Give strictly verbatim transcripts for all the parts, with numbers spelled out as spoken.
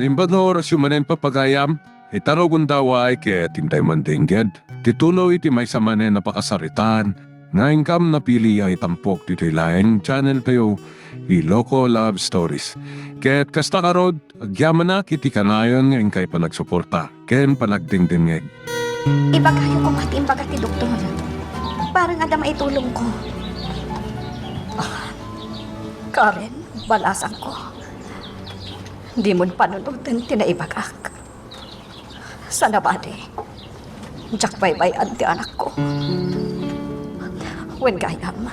Imbag nga orasyo manen, papagayam, ita nga gundaway ket intay man dengged ti tuloy ti maysa manen a pakasaritaan nga inkam napili a itampok ditoy laeng channel tayo, Iloko Love Stories. Ket kasta ngarud, agyamanak iti kanayon nga inkay panagsuporta ken panagdengdengngeg. Ibagayo koma ti imbaga ti doktor. Parang adda maitulongko. Ah, Karen, balasangko. Dimon panunoten ti naibagak. Sanabali, diak baybay-an ti anakko. Wen gayam,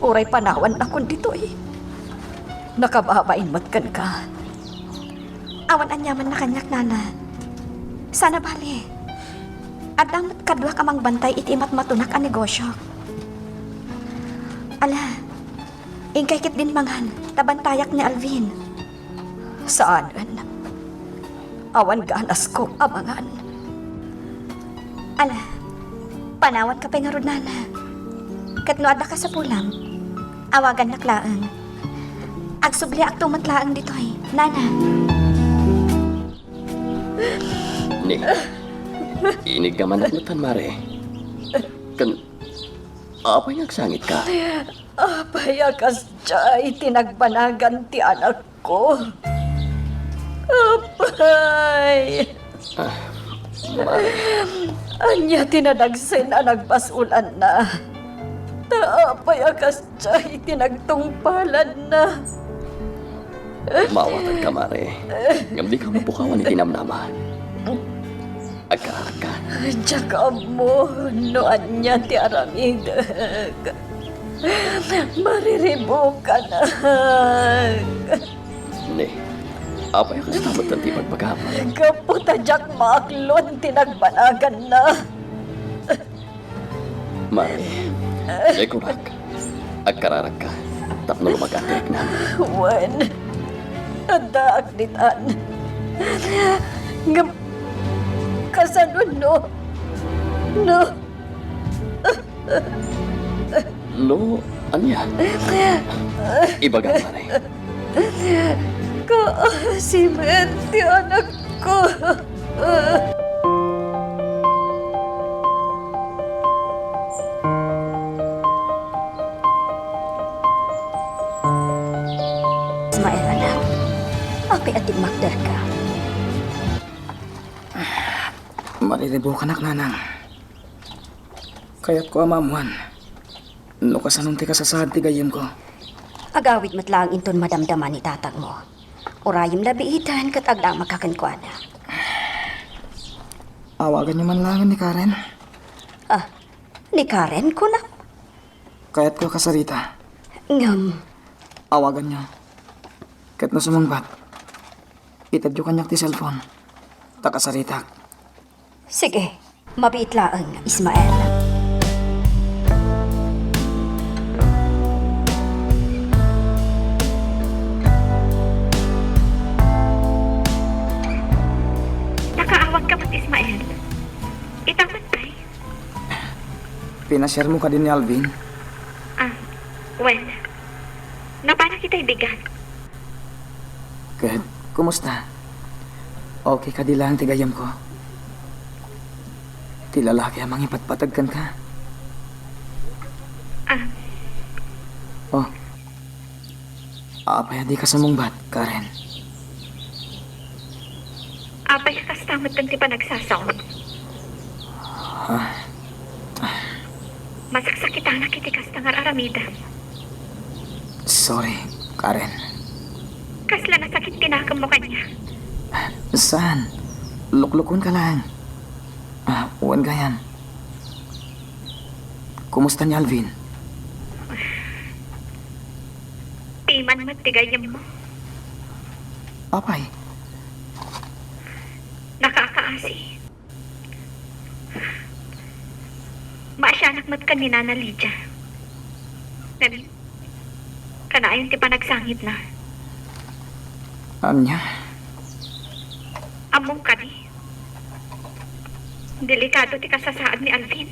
uray panawannakon ditoy, nakababain met kenka. Awan aniamanna kaniak, nana. Sanabali, adda met kaduak a mangbantay iti imatmatonak a negosio. Ala, inkay ketdin mangan, ta bantayak ni Alvin. Saanen. Awan ganasko a mangan. Ala, panawanka pay ngarud, nana. Ket no adda kasapulam, awagannak laeng. Agsubliakto met laeng ditoy, nana. Ni, inigamanak metten, Mare. Ken, apay nga agsangitka? Apay a kasdiay ti nagbanagan ti anakko? Apay! Ah, Mare. Ania ti nadagsen a nagbasolanna? Ta apay a kasdiay ti nagtungpalanna? Maawatanka, Mare. Ngem dika mapukawan iti namnama. Agkaarakka. Diak ammo no ania ti aramidek. Mariribukanak. Ni, apay a kasta met ti ibagbagam? Gapu ta diak maaklon ti nagbanaganna. Mare, ikurak, agkararakka tapno lumagan ti riknam. Wen, addaak ditan. Ngem, kasano no, no? No, ania? Ibagam, Mare. Kaasi met ti anakko. Ismael, anak, apay a timmakderka? Mariribukanak, nanang. Kayatko a maammoan no kasanon ti kasasaad ti gayyemko. Agawid met laeng inton madamdama ni tatangmo. Urayem la biiten ket agdamagka kenkuana. Awaganyo man laengen ni Karen. Ah, ni Karen, kunam? Kayatko a kasarita. Ngem? Awaganyo. Ket no sumungbat, itedyo kaniak ti cellphone. Ta kasaritak. Sige, mabiit laeng, Ismael. Nakaawagka met, Ismael? Ita met pay? Pinasiarmo kadi ni Alvin? Ah, wen. Napanak itay bigat. Ket, kumusta? Okay kadi laeng ti gayyemko? Ti lalaki a mangipatpateg kenka? Ah. Oh. Apay a dika sumungbat, Karen? Apay a kasta met ti panagsasaom? Ah. Masaksakitanak iti kasta nga ar-aramidem. Sorry, Karen. Kasla nasakit ti nakemmo kaniak? Saan? Luklukonka laeng. Ah, wen gayam. Kumusta ni Alvin? Piman met ti gayyemmo. Apay? Nakakaasi. Maasianak met ken ni Nana Lydia. Ngem, kanayon ti panagsangitna. Ania? Ammom kadi? Delikado ti kasasaad ni Alvin.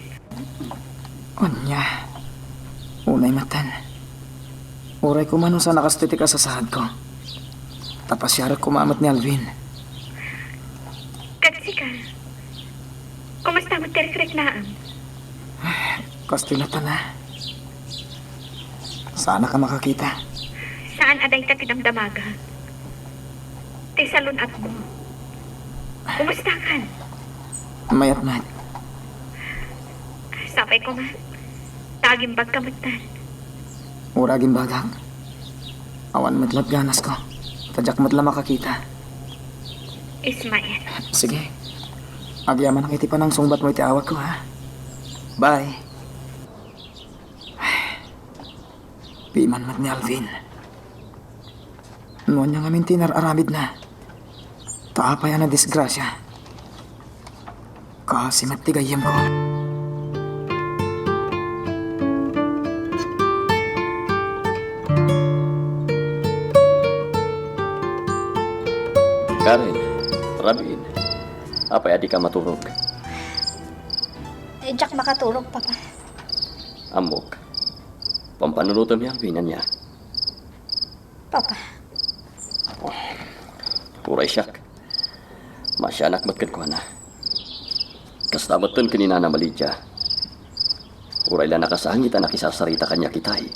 Ania? Unay maten. Uray koma no saan a kastoy ti kasasaadko. Ta pasiarek koma met ni Alvin. Ket sika, kumusta met ti rikriknaam? Kastoy latta a. Saanak a makakita. Saan a dayta ti damdamagak. Ti salun-atmo. Kumustakan? Mayat met. Sapay koma. Ta agimbagka metten. Uray agimbagak. Awan met la't ganasko. Ta diak met la makakita. Ismael. Sige. Agyamanak iti panangsungbatmo iti awatko, ha? Bye. Piman met ni Alvin. No ania ngamin ti inar-aramidna? Ta apay a nadisgrasia? Kaasi met ti gayyemko. Karen, Rabin, apay a dika maturog? Eh, diak makaturog, Papa. Ammok. Pampanunotem ni Alvin, ania? Papa. Uray siak. Maasianak met kenkuana. Kasta metten ken ni Nanam a Lidia. Uray la nakasangit a nakisasarita kaniak itay.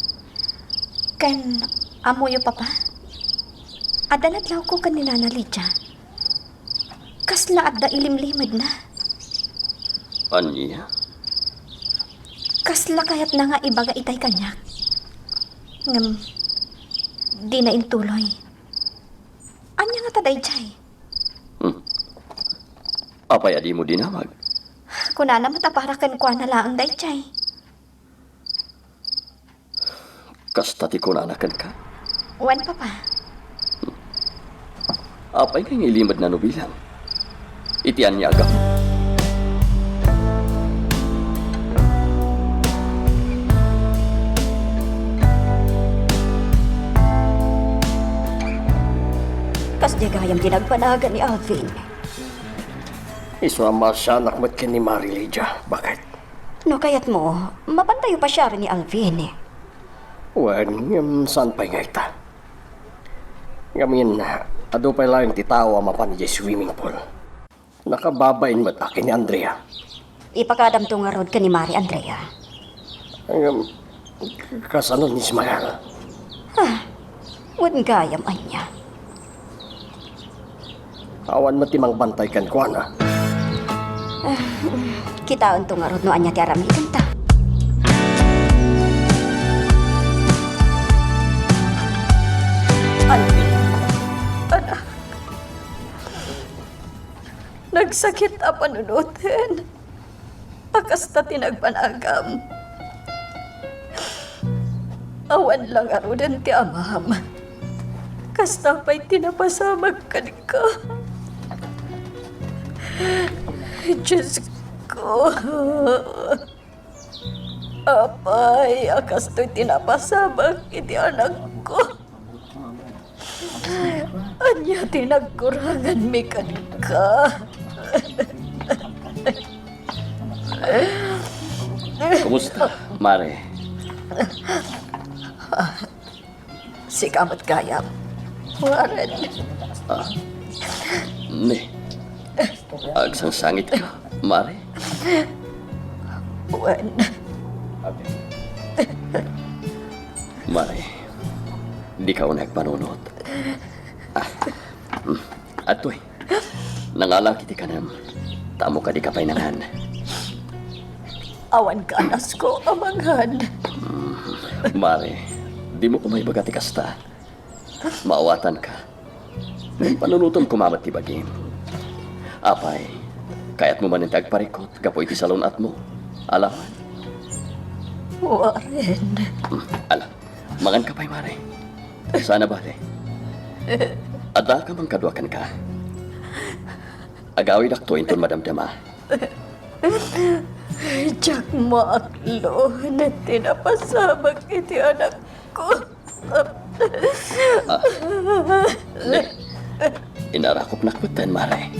Ken ammoyo, Papa? Adda nadlawko ken ni Nana Lidia. Kasla adda ilimlimedna. Ania? Kasla kayatna nga ibaga itay kaniak. Ngem, dina intuloy. Ania ngata daydiay? Hmm. Apay a dimo dinamag? Kunana met a para kenkuana laeng daydiay. Kasta ti kunana kenka? Wen, Papa. Apay nga ilimed na no bilang? Iti ania a gapu? Kasdiay gayam ti nagbanagan ni Alvin. Isu a maasianak met ken ni Mari Lidia. Bakit? No kayatmo, mapantayo pasiaren ni Alvin. Wen, ngem saan pay nga ita? Ngamin, adu pay laeng ti tao a mapan idiay swimming pool. Nakababain met a ken ni Andrea. Ipakadamto ngarud ken ni Mari Andrea. Ngem, kasano ni Ismael? Ah, wen gayam ania. Awan met ti mangbantay kenkuana. Ah, kitaento ngarud no ania ti aramidenta. Alvin, anak, nagsakit a panunoten. A kasta ti nagbanagam. Awan la ngaruden ti amam. Kasta pay ti napasamak kenka. Diyos ko. Apay, a kastoy ti napasamak iti anakko. Ania ti nagkuranganmi kenka? Kumusta, Mare? Sika met gayam, Warren. Ah, ne. Agsangsangitka, Mare? Wen. Mare, dika unay agpanunot. Ah, mm, adtoy. Nangalak iti kanem. Ta ammo kadi ka pay nangan. Awan ganasko a mangan. Mm, Mare, dimo koma ibaga ti kasta. Maawatanka. Panunotem koma met ti bagim. Apay, kayatmo manen ti agparikut gapu iti salun-atmo? Ala. Warren. Hmm, ala. Manganka pay, Mare. Saan a bale. Adda ka man kadua kenka. Agawidakto inton madamdama. Diak maaklo no ti napasamak iti anakko. Ah, ne, inarakupnak metten, Mare.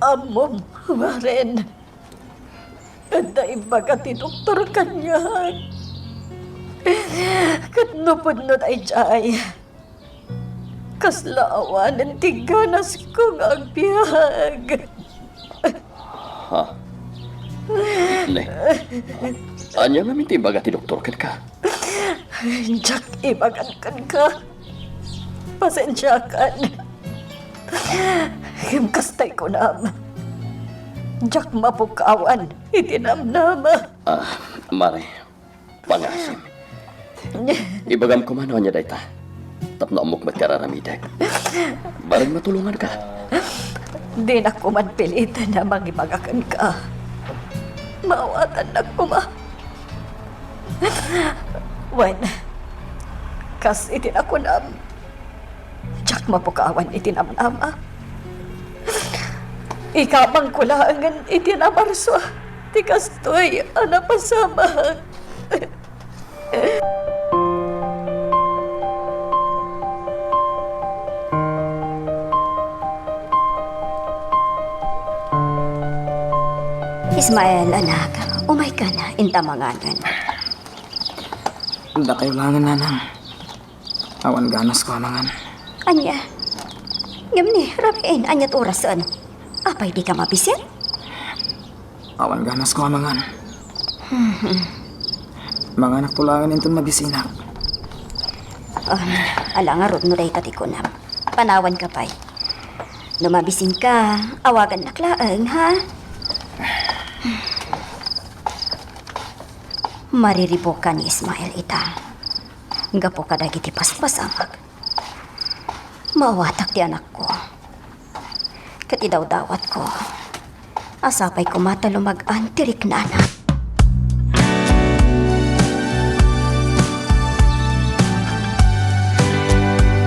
Ammom, Warren. Adda imbaga ti doktor kaniak. Ket no pudno daydiay, kasla awanen ti ganasko nga agbiag. Ha? Ne? Ania ngamin ti imbaga ti doktor kenka? Diak ibagan kenka. Pasensiakan. Ngem kastay kunam, diak mapukawan iti namnama. Ah, Mare, pangasim. Ibagam koma no ania dayta. Tapno ammok met ti ar-aramidek. Bareng matulonganka. Dinak koman piliten a mangibaga kenka. Maawatannak koma. Wen, kas iti nakunam, diak mapukawan iti namnama. Ikamangko laengen iti naparsua ti kastoy a napasamak. Ismael, anak, umaykan, inta manganen. Dakayo laengen, nanang. Awan ganasko a mangan. Ania? Ngem ni, Rafael, ania ti orasen? Apay, dika mabisin? Awan ganasko a mangan. Manganak to laengen inton mabisinak. Um, ala ngarud no dayta ti kunam. Panawanka pay. No mabisinka, awagannak laeng, ha? Mariribuka ni Ismael ita. Gapu kadagiti paspasamak, maawatak ti anakko. Ket idawdawatko a sapay koma ta lumag-an ti riknana.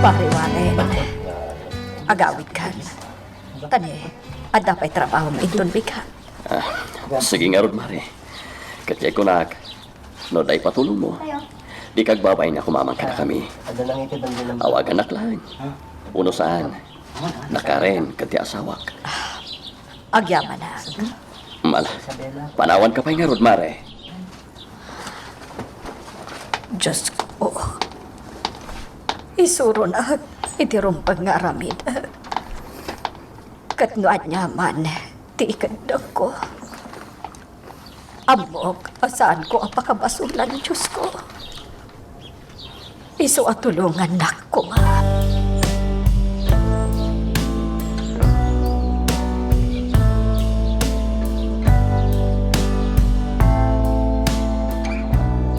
Pare Warren, agawidkan. Tani, adda pay trabahom inton bigat. Ah, sige ngarud, Mare. Ket diay kunak, no dayta patulongmo, dika agbabain nga kumamang kadakami. Awagannak laeng. Uno saan, na Karen ken ti asawak. Agyamanak. Mala, panawanka pay ngarud, Mare. Diosko, isuronak iti rumbeng nga aramidek. Ket no aniaman ti ikadakko, ammok a saanko a pakabasolan, Diosko. Isu a tulongannak koma.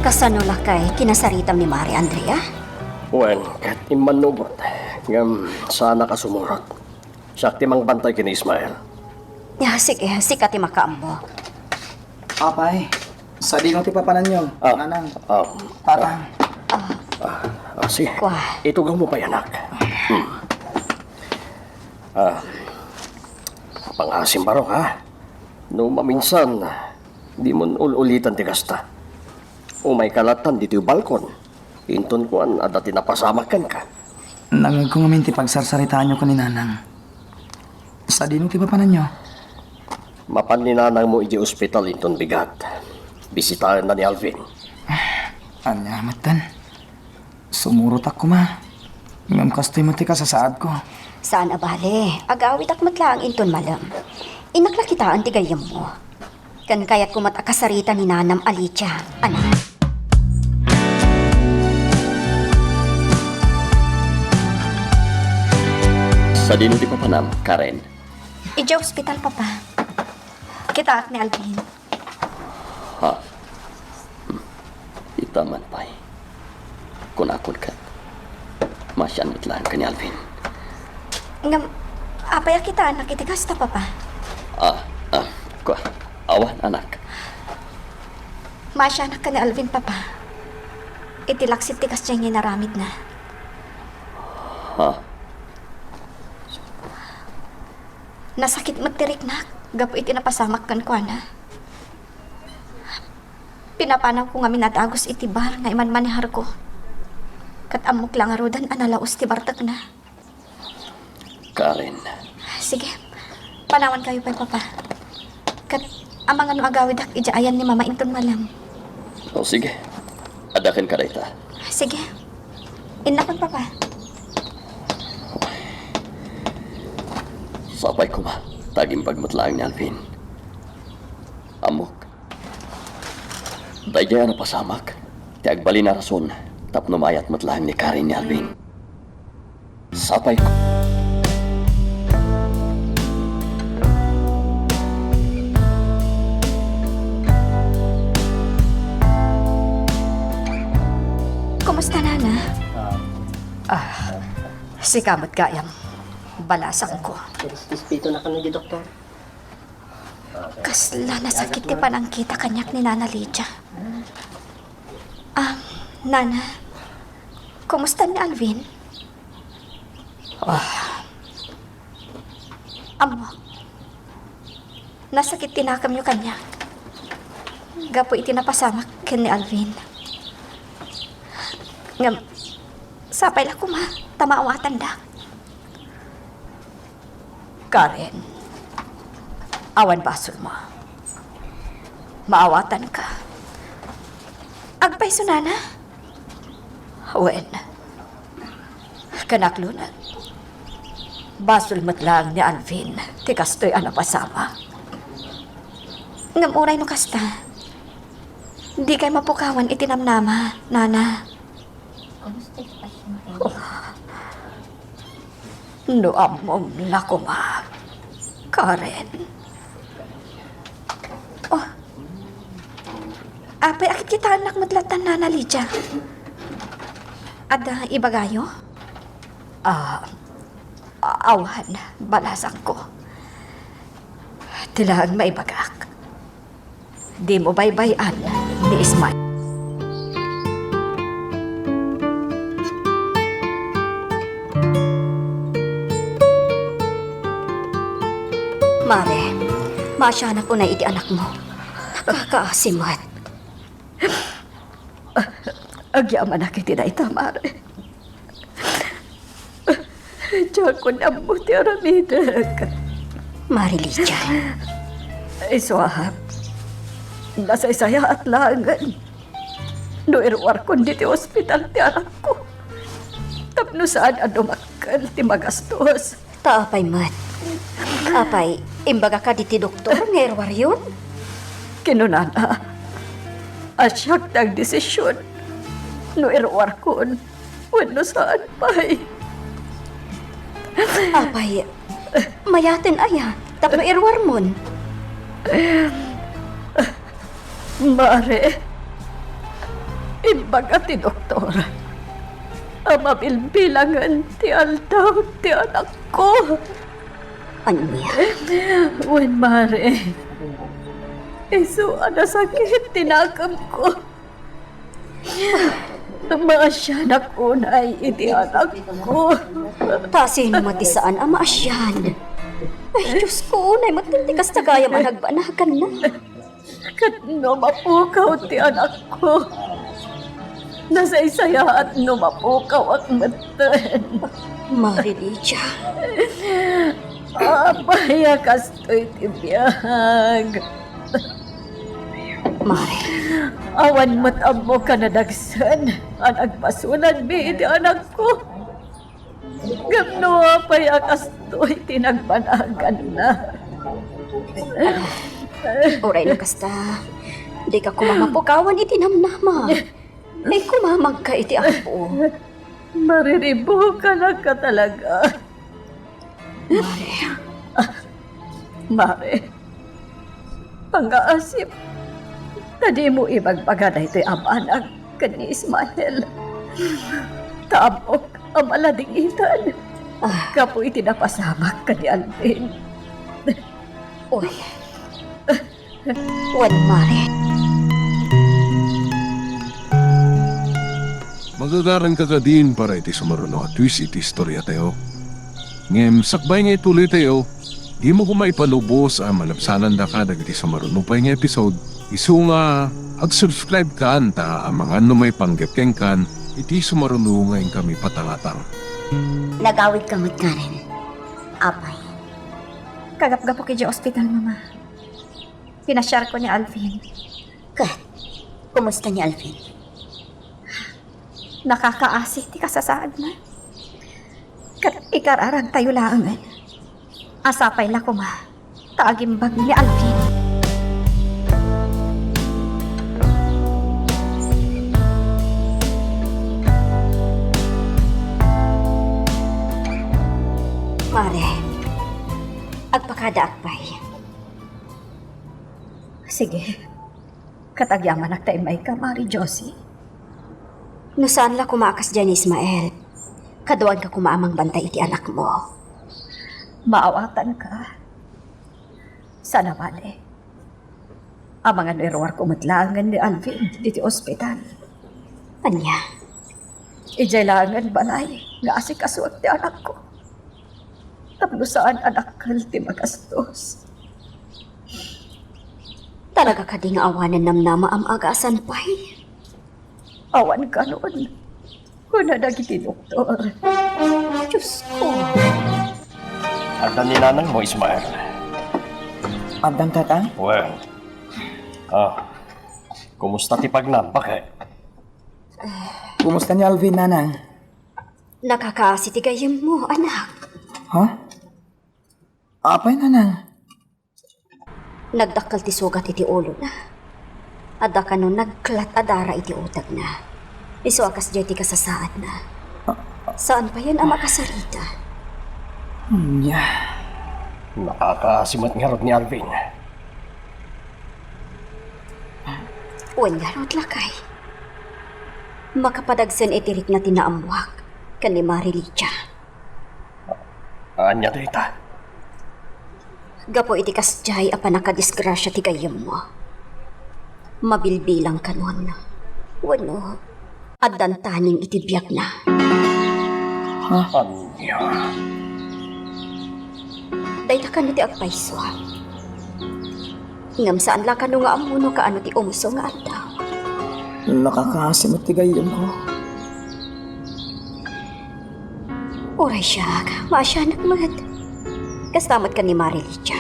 Kasano lakay kinasaritam ni Mare, Andrea? Wen, ket immannugot, ngem saanak a sumurot. Siak ti mangbantay ken ni Ismael. Ya, sige, sika ti makaammo. Apay, sadino ti papananyo, ah, Nanang? Ah, Tatang. Ah, ah, sige. Kua. Itugawmo pay, anak. Hmm. Ah, pangasim barok, ha? No maminsan, dimon ul-ulitan ti kasta. Umayka lattan ditoy balkon. Inton kuan, adda ti napasamak kenka. Nangngegko ngamin ti pagsarsaritaanyo ken ni Nanang. Sadino ti papananyo? Mapan ni nanangmo idiay ospital inton bigat. Bisitaenna ni Alvin. Ania metten? Sumurotak koma. Ngem kastoy met ti kasasaadko. Saan a bale, agawidak met laeng inton malem. Innak la kitaen ti gayyemmo. Ken kayatko met a kasarita ni Nanam a Lydia, anak. Sadino ti papanam, Karen? Idiay ospital, Papa. Kitaak ni Alvin. Ha? Hmm. Ita man pay. Kunakon ket, masian met laeng ken ni Alvin. Ngem, apay a kitaennak iti kasta, Papa? Ah, ah, kua, awan, anak. Masianak ken ni Alvin, Papa. Iti laksid ti kasta nga inaramidna. Ha? Nasakit met ti riknak gapu iti napasamak kenkuana. Pinapanawko ngamin a dagus iti bar nga imanmaneharko. Ket ammok la ngaruden a nalaus ti bartekna. Karen. Sige. Panawankayo pay, Papa. Ket amangan no agawidak idiay ayan ni Mama inton malem. O, sige. Adda kenka dayta. Sige. Innakon, Papa. Sapay koma, ta agimbag met laeng ni Alvin. Ammok, daydiay a napasamak ti agbalin a rason tapno mayat met laeng ni Karen ni Alvin. Sapay. Kumusta, Nana? Ah, sika met gayam, balasangko. Respeto na kano di doktor. Kasla nasakit ti panangkita kaniak ni Nana Lydia. Ah, Nana, kumusta ni Alvin? Ah. Ammok, nasakit ti nakemyo kaniak gapu iti napasamak ken ni Alvin. Ngem, sapay la koma ta maawatandak. Karen, awan basolmo. Maawatanka. Agpayso, Nana? Wen, kanak, Luna, basol met laeng ni Alvin ti kastoy a napasamak. Ngem uray no kasta, dikay mapukawan iti namnama, Nana. Kumusta ti pasyente? Oh. No ammom la koma, Karen. Oh. Apay, akitkitaennak met latta ni Nana Lydia. Adda ibagayo? Ah, a-, awan, balasangko. Ti laeng maibagak. Dimo baybay-an ni Ismael. Mare, maasianak unay iti anakmo. Nakakaasi met. Agyamanak iti dayta, Mare. Diakon ammo ti aramidek. Mare Lydia. Isu a, nasaysayaat laengen no iruarkon ditoy ospital ti anakko tapno saan a dumakkel ti magastos. Ta apay met? Apay, imbagaka ditoy doktor nga iruaryon? Kinunana a siak ti agdesision no iruarkon wenno saan pay. Apay, mayaten aya tapno iruarmon? Mare, imbaga ti doktor a mabilbilangen ti aldaw ti anakko. Ania? Wen, Mare, isu a nasakit ti nakemko. Maasianak unay iti anakko. Ta sino met ti saan a maasian? Ay, Diosko, unay met ti kasta gayam a nagbanaganna. Ket no mapukaw ti anakko, nasaysayaat no mapukawak metten. Mare Lydia. Apay a kastoy ti biag? Mare. Awan met ammo a nadagsen a nagbasolanmi iti anakko. Ngem no apay a kastoy ti nagbanaganna? Uray no kasta, dika koma mapukawan iti namnama. Ikumamagka iti Apo. Mariribukanak talaga. Mare. Mare, pangaasip ta dimo ibagbaga daytoy a banag ken ni Ismael. Ta ammok a maladingitan gapu iti napasamak ken ni Alvin. Uy. Wen, Mare. Magagaranka kadin para iti sumaruno a twist iti istoriatayo. Ngem sakbay nga ituloytayo, dimo koma ipalubos a malabsanandaka dagiti sumaruno pay nga episode. Isu nga ag-subscribe kan ta amangan no maipanggep kenkan iti sumaruno nga inkami patangatang. Nagawidka met, Karen. Apay? Kagapgapok idiay ospital, Mama. Pinasiarko ni Alvin. Ket, kumusta ni Alvin? Nakakaasi ti kasasaadna. Ket ikararagtayo laengen. Sapay la koma ta agimbag ni Alvin. Mare, agpakadaak pay. Sige. Ket agyamanak ta immayka, Mare Josie. No saan la koma a kasdiay ni Ismael, kaduaanka koma a mangbantay iti anakmo. Maawatanka. Saan a bale, amangan no iruarko met laengen ni Alvin ditoy ospital. Ania? Idiay laengen balay nga asikasuek ti anakko. Tapno saan a dakkel ti magastos. Talaga kadi nga awanen namnamaam a gasat pay? Awan kanon. Kuna dagiti doktor. Diyos ko. Adda ni nanangmo, Ismael? Addan, Tatang? Well. Ah, kumusta ti pagnam, baket? Kumusta ni Alvin, Nanang? Nakakaasi ti gayyemmo, anak. Ha? Apay, Nanang? Nagdakkel ti sugat iti ulona. Adda kano nagklat a dara iti utegna. Isu a kasdiay ti kasasaadna. Saan payen a makasarita. Ania? Nakakaasi met ngarud ni Alvin. Wen ngarud, lakay. Makapadagsen iti rikna ti naammoak ken ni Mare Lydia. Ania dayta? Gapu iti kasdiay a pannakadisgrasia ti gayyemmo, mabilbilang kanon wenno addan taning iti biagna. Ha? Ania? Dayta kano ti agpayso. Ngem saan la kano nga ammo no kaano ti umuso nga aldaw. Nakakaasi met ti gayyemko. Uray siak, maasianak met. Kasta met ken ni Mare Lydia.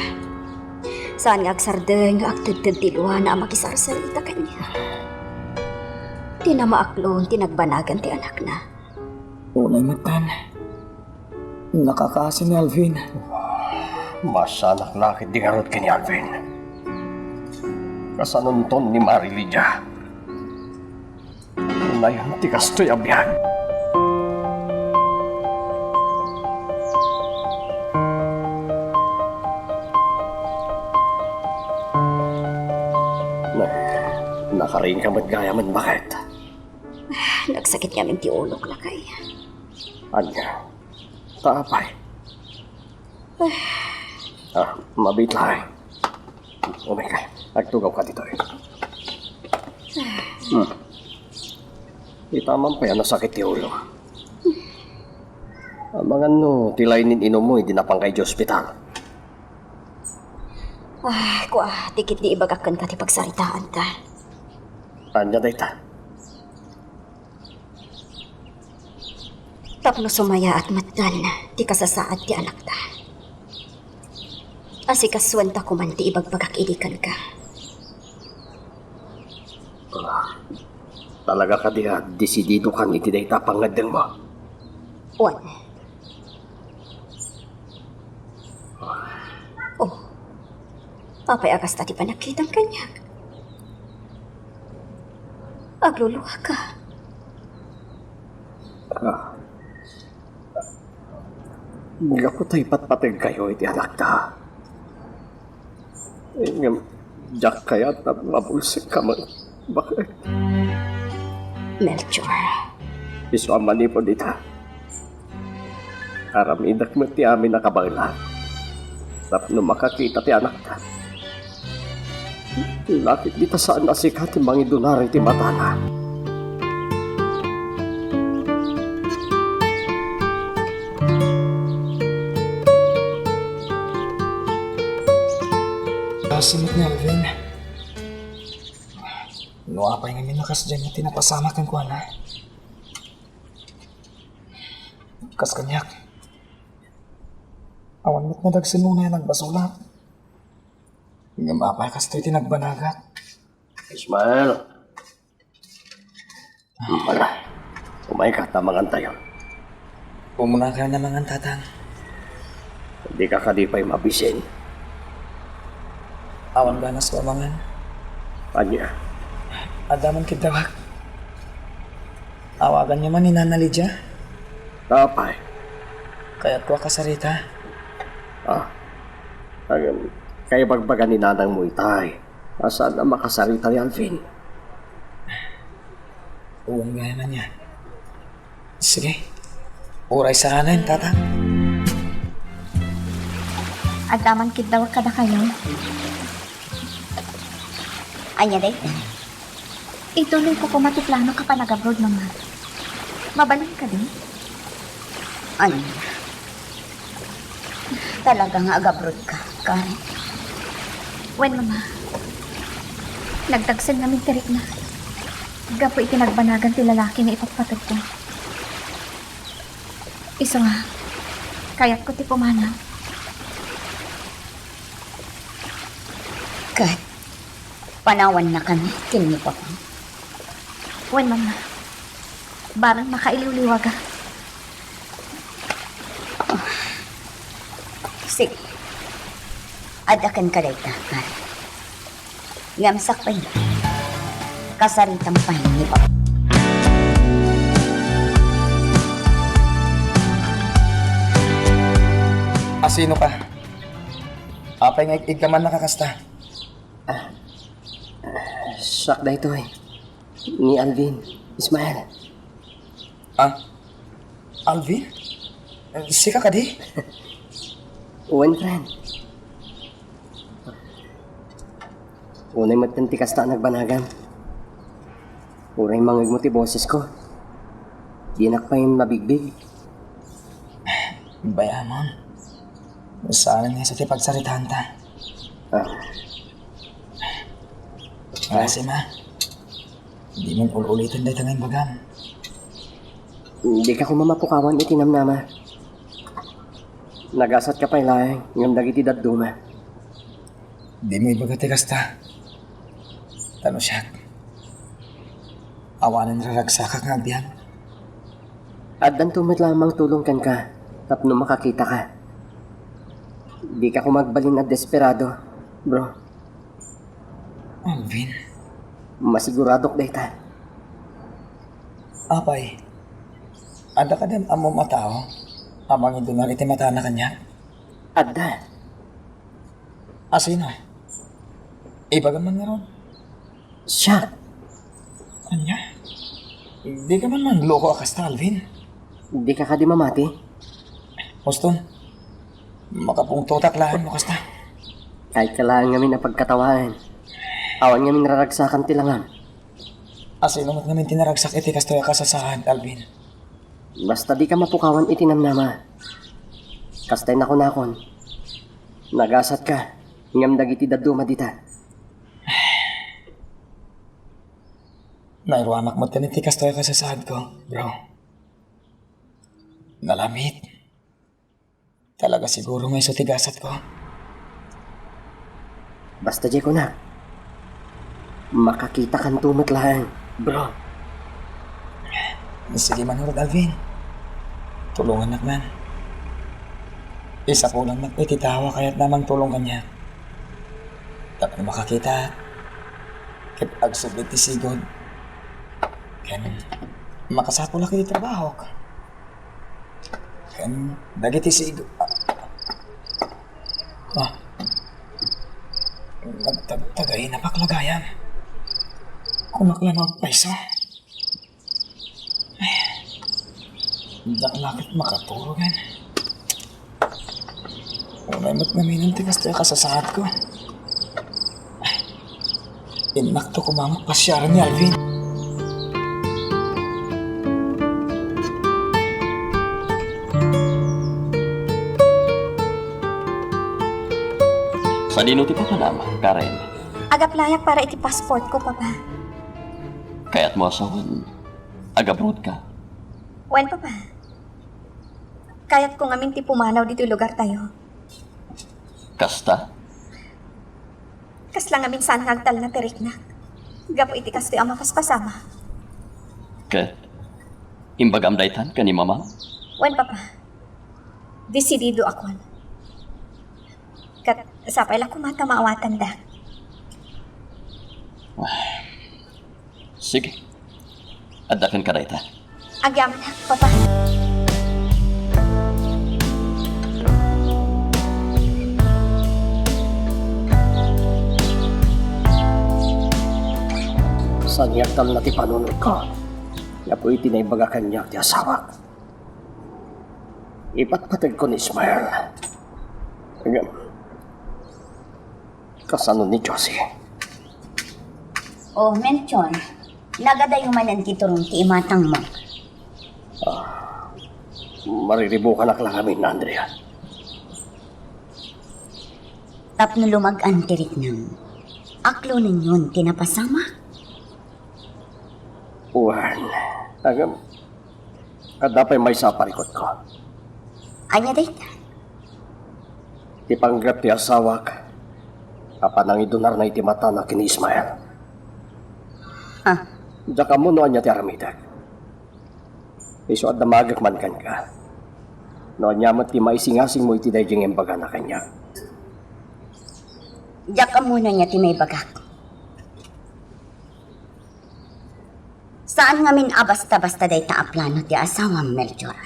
Saan nga agsardeng nga agtedted ti luana a makisarsarita kaniak. Ti namaaklon ti nagbanagan ti anakna. Unay metten, nakakaasi ni Alvin. Maasianak la ketdi ngarud ken ni Alvin. Kasanonton ni Mare Lydia. Unayen ti kastoy a biag. Na, nakariingka met gayamen, baket? Nagsakit ngamin ti ulok, lakay. Ania? Ta apay? Ah, mabiit laeng. Umayka, agtugawka ditoy. Hmm. Ita man pay a nasakit ti ulo. Amangan no ti laynin inummo idi napanka idiay ospital. Ah, kua, ti ketdi ibagak kenka ti pagsaritaanta. Ania dayta? Tapno sumayaat metten ti kasasaad ti anakta. Asikasuenta koman ti ibagbagak idi kenka. Ah, talaga kadi a desididokan iti dayta a pangngeddengmo? Wen. Oh. Apay a kasta ti panagkitam kaniak? Agluluaka. Ah. Gapu ta ipatpategkayo iti anakta. Ngem, diak kayat a mabulsekka met, baket. Melchor. Isu a manipud ita, aramidek met ti amin a kabaelan tapno makakita ti anakta. Lapit dita saan a sika ti mangidunara iti matana. Kaasi met ni Alvin. No apay ngamin a kasdiay ti napasamak kenkuana? Kas kaniak, awan met nadagsen unay a nagbasolak. Ngem apay kastoy ti nagbanagak? Ismael. Mara. Mayka ta mangantayon. Umuna ka na mangan, Tatang. Dika kadi pay mabisin? Awan ganasko a mangan. Ania? Adda man kiddawak. Awaganyo man ni Nana Lydia? Apay? Kayatko a kasarita. Ah, agam, kaibagbaga ni nanangmo itay a saan a makasarita ni Alvin. Uwan gayam ania. Sige. Uray saanen, Tatang. Adda man kiddawak kadakayo. Ania dayta? Ituloyko koma ti plano ka panag-abroad, Mama. Mabalin kadi? Ania? Talaga nga agabroad ka, Karen? Wen, Mama. Nagdagsen ngamin ti rikna gapu iti nagbanagan ti lalaki nga ipatpateg ko. Isu nga, kayatko ti pumanaw. Ket panawannakami ken ni Papa? Wen, Mama. Barang makailiwliwaga. Sige. Adda kenka dayta, Karen. Ngem sakbay, kasaritam pay ni Papa. Asino ka? Apay nga ig-, igkamannaka kasta? Ah, siak daytoy. Ni Alvin, Ismael. Ah? Alvin? Sika kadi? Wen, friend. Unay met ti kasta a nagbanagam. Uray mangngegmo ti bosesko, dinak pay mabigbig. Bayamon. Saan nga isu ti pagsaritaanta? Ah. Kasi ma, di mo ul-uliten dayta nga imbagam. Dika koma mapukawan iti namnama. Nagasatka pay laeng ngem dagiti dadduma. Di mo ibaga ti kasta. Ta no siak, awanen raragsakak nga agbiag. Addanto met la a mangtulong kenka tapno makakitaka. Dika koma agbalin a desperado, bro. Alvin. Masiguradok dayta. Apay, adda kadi am-ammom a tao a mangidunar iti matana kaniak? Adda. Asino? Ibagam man ngarud. Siak. Ania? Dika man mangloko a kasta, Alvin. Dika kadi mamati? Uston, makapungtotak laeng no kasta. Kayatko laeng ngamin a pagkatawaen. Awan ngamin raragsakan ti langam. Asino met ngamin ti naragsak iti kastoy a kasasaad, Alvin? Basta dika mapukawan iti namnama. Kastay nakunakon, nagasatka ngem dagiti dadduma dita. Nairuamak met iti kastoy a kasasaadko, bro. Nalamit. Talaga siguro nga isu ti gasatko. Basta diay kunak, makakitakanto met laeng, bro. Sige man ngarud, Alvin. Tulongannak man. Isapulannak iti tao a kayatna a mangtulong kaniak. Tapno makakita ket agsubli ti sigud. Ken makasapulak iti trabahok. Ken dagiti sig-, ah. Ah. Nagtagtagay na paklagayan. Kunak la no agpayso. Ay. Dakla ket makatulog, eh. Unay met ngamin ti kasta a kasasaadko. Innakto koma met pasiaren ni Alvin. Sadino ti papanam, Karen? Agaplayak para iti passport ko, Papa. Kayatmo a sawen, agabroad ka? Wen, Papa. Kayatko ngamin ti pumanaw ditoy lugartayo. Kasta? Kasla ngamin saan nga agtalna ti riknak gapu iti kastoy a mapaspasama. Ket Imbagam daytan ken ni Mama? Wen, Papa. Desididoakon. Ket sapay la koma ta maawatanda. Sige. Adda kenka dayta. Agyamanak, Papa. Saan nga agtalna ti panunotko gapu iti naibaga kaniak ti asawak? Ipatpategko ni Ismael. Ngem, kasano ni Josie? O, Melchor, nagadayo manen ti turong ti imatangmo. Ah, mariribukanak la ngamin, Andrea. Tapno lumag-an ti riknam, aklonenyon ti napasamak. Wen, ngem, adda pay maysa a parikutko. Ania dayta? Ti panggep ti asawak a panangidunarna iti matana ken ni Ismael. Ha? Diak ammo no ania ti aramidek. Isu a damagek man kenka. No ania met ti maisingasingmo iti daydiay nga imbagana kaniak. Diak ammo no ania ti maibagak. Saan ngamin a basta-basta dayta a plano ti asawam, Melchor.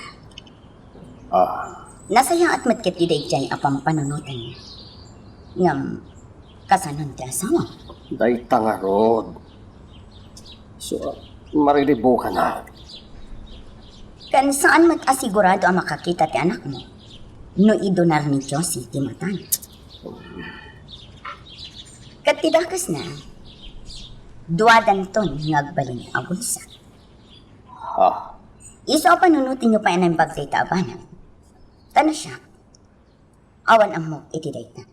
Ah. Nasayaat met ketdi daydiay a pampanunoten. Ngem, kasanon ti asawam? Dayta ngarud. So, mariribukanak. Ken saan met a sigurado a makakita ti anakmo no idunar ni Josie ti matana. Ket ti dakesna, duadanton nga agbalin a bulsa. Ah. Isu a panunotenyo pay a naimbag dayta a banag. Ta no siak, awan ammok iti dayta.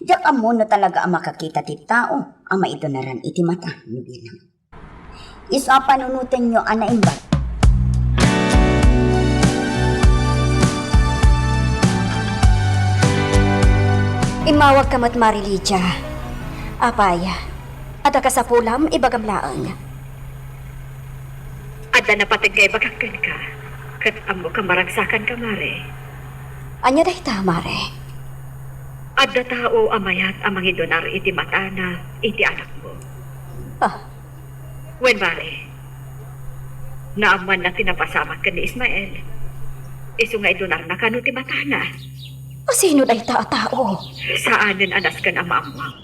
Diak ammo no talaga a makakita ti tao a maidunaran iti mata no bilang. Isu a panunotenyo a naimbag. Immawagka met, Mari Lydia. Apay, adda kasapulam, ibagam laeng. Adda napateg nga ibagak kenka, ket ammok a maragsakanka, Mare. Ania dayta, Mare? Adda tao a mayat a mangidunar iti matana iti anakmo. Ah. Wen, Mare. Naammoanna ti napasamak ken ni Ismael. Isu nga idunarna kano ti matana. Asino dayta a tao? Saanen a nasken a maammoam.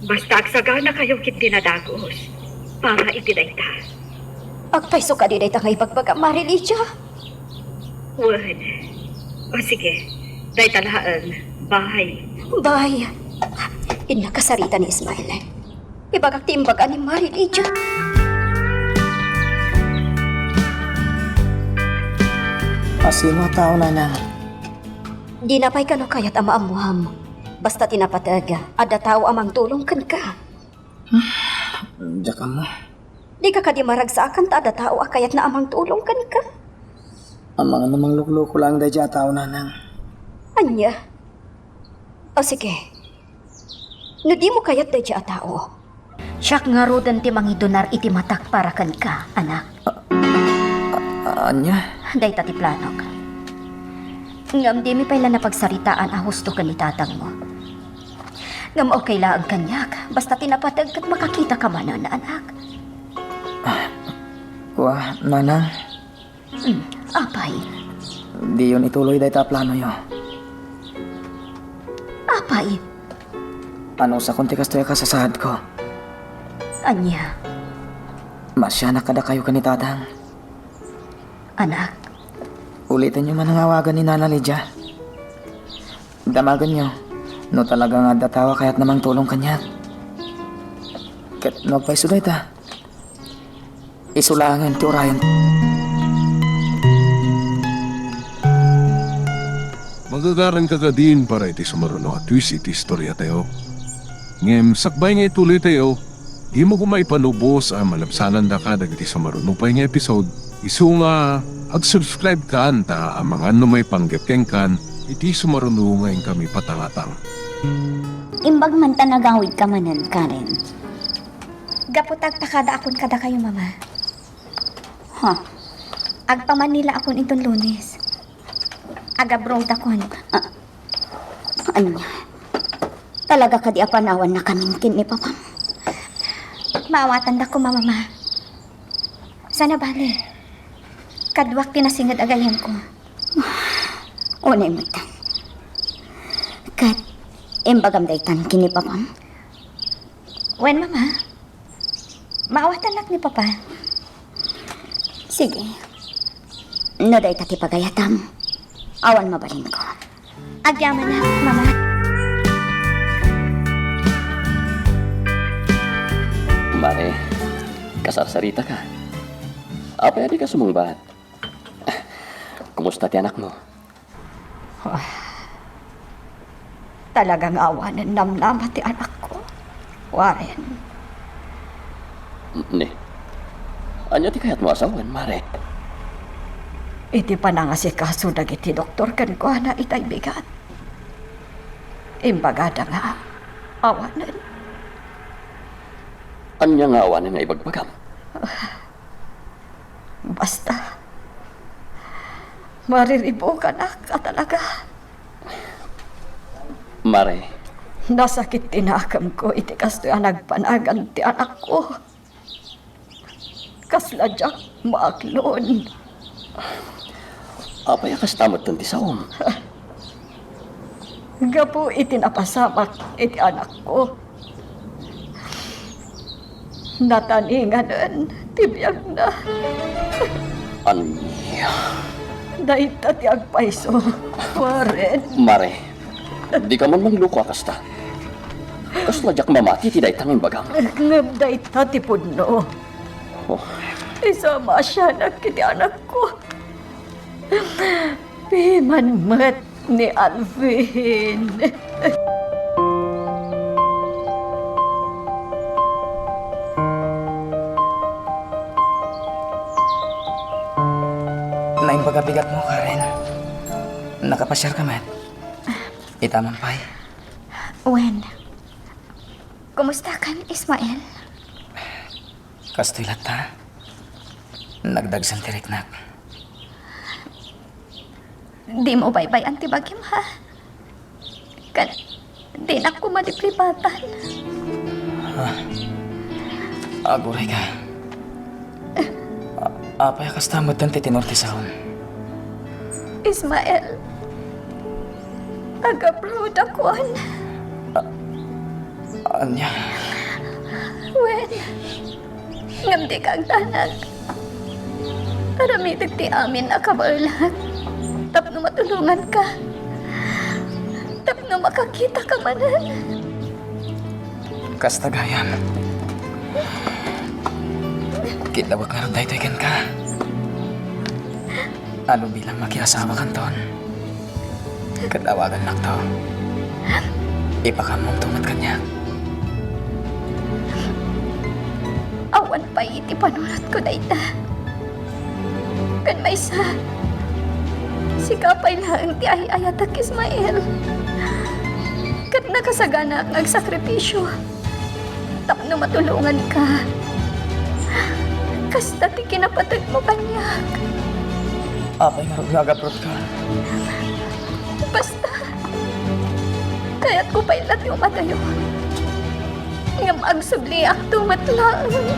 Basta agsaganakayo ketdi nadagus para iti dayta. Agpayso kadi dayta nga ibagbagam, Mari Lydia? Wen. O sige, dayta laeng. Bye. Bye. Innak a sarita ni Ismael. Ibagak ti imbaga ni Mari Lydia. Asino a tao, Nanang? Dina pay kano kayat a maammoam. Basta ti napateg, adda tao a mangtulong kenka. Diak ammo. Dika kadi maragsakan ta adda tao a kayatna a mangtulong kenka? Amangan a manglukloko laeng daydiay a tao, Nanang. Ania? O sige. No dimo kayat daydiay a tao, siak ngaruden ti mangidunar iti matak para kenka, anak. A-, a-, ania? Dayta ti planok. Ngem dimi pay la napagsaritaan a husto ken ni tatangmo. Ngem okay laeng kaniak, basta ti napateg ket makakitaka manen, anak. Ah, kua, Nanang. Hmm, apay? Diyon ituloy dayta a planoyo. Apay? Anusakon ti kastoy a kasasaadko. Ania? Masianak kadakayo ken ni Tatang. Anak? Ulitenyo man nga awagan ni Nana Lydia. Damagenyo, no talaga nga adda tao a kayatna mangtulong kaniak. Ket no agpayso dayta, isu laengen ti urayen. Magagaranka kadin para iti sumaruno a twist iti istoriatayo. Ngem sakbay nga ituloytayo, dimo koma ipanubos a malabsanandaka dagiti sumaruno pay nga episode. Isu nga, ag-subscribe kan ta amangan no maipanggep kenkan iti sumaruno nga inkami patangatang. Imbag man ta nagawidka manen, Karen. Gapu ta agpakadaakon kadakayo, Mama. Ha? Agpa-Manila akon inton Lunes. Ag-abroad akon. Ah, ania? Talaga kadi a panawannakamin ken ni Papam? Maawatandakon, Mama. Saan a bale, kaduak ti nasinged a gayyemko. Unay met. Ket imbagam daytan ken ni Papam? Wen, Mama. Maawatannak ni Papa. Sige. No dayta ti pagayatam, awan mabalinko. Agyamanak, Mama. Mare, kasarsaritaka. Apay a dika sumungbat? Kumusta ti anakmo? Ah, talaga nga awanen namnama ti anakko, Warren. Ne, ania ti kayatmo a sawen, Mare? Iti panangasikaso dagiti doktor kenkuana itay bigat, imbagada nga awanen. Ania nga awanen nga ibagbagam? Basta, mariribukanak a talaga. Mare. Nasakit ti nakemko iti kastoy a nagpanagan ti anakko. Kasla diak maaklon. Apay a kasta metten ti saom? Gapu iti napasamak iti anakko, nataninganen ti biagna. Ania? Dayta ti agpayso, Warren. Mare, dika man mangluko a kasta. Kasla diak mamati iti dayta nga imbagam. Ngem dayta ti pudno. Oh. Isu a maasianak iti anakko. Piman met ni Alvin. Naimbag a bigatmo, Karen. Nakapasiarka met? Ita man pay. Wen, kumustakan, Ismael? Kastoy latta. Nagdagsen ti riknak. Dimo baybay-an ti bagim, ha? Ken dinak koma liplipatan. Ah, aguray ka. A-, apay a kasta metten ti tenor ti saom? Ismael, ag-abroad akon. A-, ania? Wen, ngem dika agdanag. Aramidek ti amin a kabaelak tapno matulonganka, tapno makakitaka manen. Kasta gayam. Kitlawek ngarud daytoy kenka. Ano bilang makiasawakanton? Ket awagannakto. Ipakaammonto met kaniak. Awan pay iti panunotko dayta. Ken maysa, sika pay laeng ti ay-ayatek, Ismael. Ket nakasaganaak nga agsakripisio tapno matulonganka. Kasta ti kinapategmo kaniak. Apay ngarud nga agabroadka? Basta, kayatko pay la ti umadayo. Ngem agsubliakto met laeng.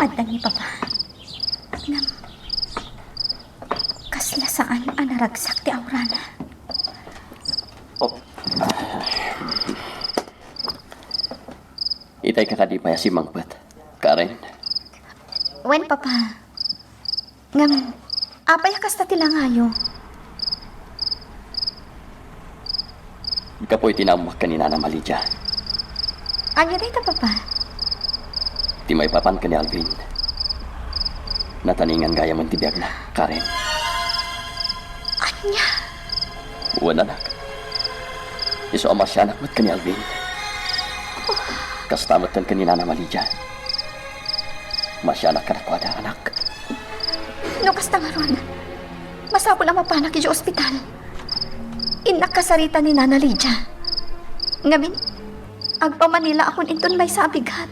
Adda ni Papa. Ngem, kasla saan a naragsak ti aurana. Oh. Itay ka kadi pay a simmangpet, Karen? Wen, Papa. Ngem, apay a kasta ti langayo? Gapu iti naammoak ken ni Nana Malidia. Ania dayta, Papa? Ti maipapan ken ni Alvin, nataningan gayamen ti biagna, Karen. Ania? Wen, anak. Isu a maasianak met ken ni Alvin. Kasta met ken ni Nana Malidia. Maasianak kadakuada, anak. No kasta ngarud, masapul a mapanak idiay ospital. Innak kasarita ni Nana Lydia. Ngamin, Agpamanila akon inton maysa a bigat.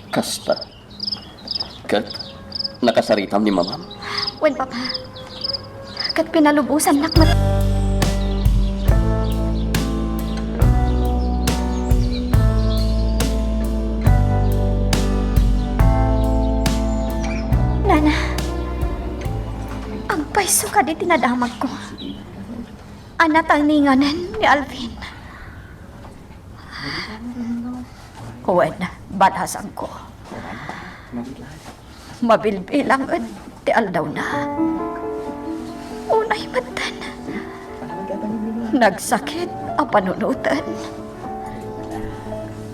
Kasta. Ket nakasaritam ni mamam? Wen, Papa. Ket pinalubosannak met. Nana, agpayso kadi ti nadamagko a natarninganen ni Alvin. Wen, balasangko. Mabilbilangen ti aldawna. Unay metten, nagsakit a panunoten.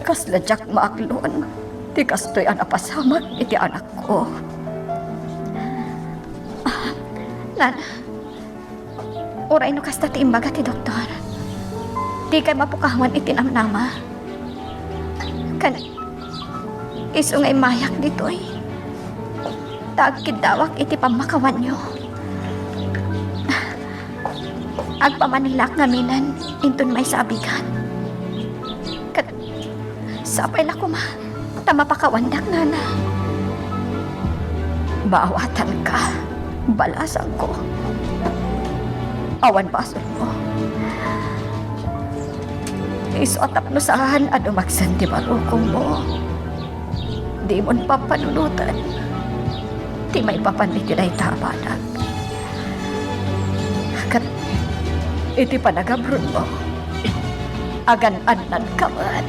Kasla diak maaklon ti kastoy a napasamak iti anakko. Ah, Nana, uray no kasta ti imbaga ti doktor, dikay mapukawan iti namnama. Ken isu nga immayak ditoy, ta agkiddawak iti pammakawanyo. Agpamanilak ngaminen inton maysa a bigat. Ket sapay la koma ta mapakawandak, Nana. Maawatanka, balasangko. Awan basolmo. Isu a tapno saan a dumagsen ti barukongmo, dimon pampanunoten ti maipapan iti dayta a banag. Ket iti panagabronmo, agan-annanka met.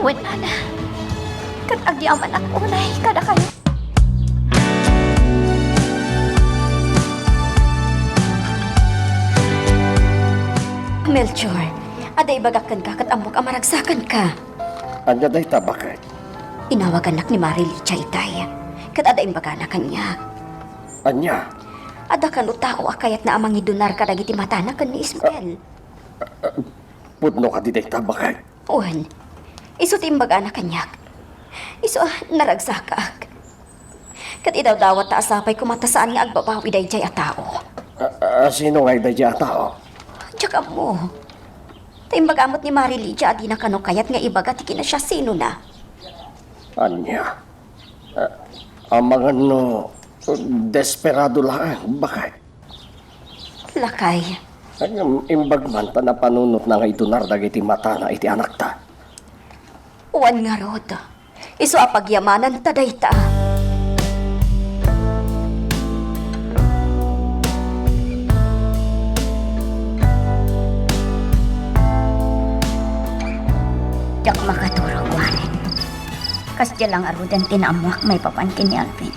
Wen, Nana, ket agyamanak unay kadakayo. Melchor, adda ibagak kenka ket ammok a maragsakanka. Ania dayta, baket? Inawagannak ni Mari Lydia itay, ket adda imbagana kaniak. Ania? Adda kano tao a kayatna a mangidunar kadagiti matana ken ni Ismael. Pudno kadi dayta, baket? Wen, isu ti imbagana kaniak. Isu a naragsakak. Ket idawdawat ta a sapay koma ta saan nga agbabawi daydiay a tao. A, a, sino ngay daydiay a tao? Diak ammo. Ta imbaga met ni Mari Lydia a dina kano kayat nga ibaga ti kinasiasinona. Ania? A, amangan no desperado laeng, baket? Lakay. Ngem imbag man ta napanunotna nga idunar dagiti matana iti anakta. Wen ngarud, isu a pagyamananta dayta. Diak makaturog, Warren. Kasdiay la ngaruden ti naammoak maipapan ken ni Alvin.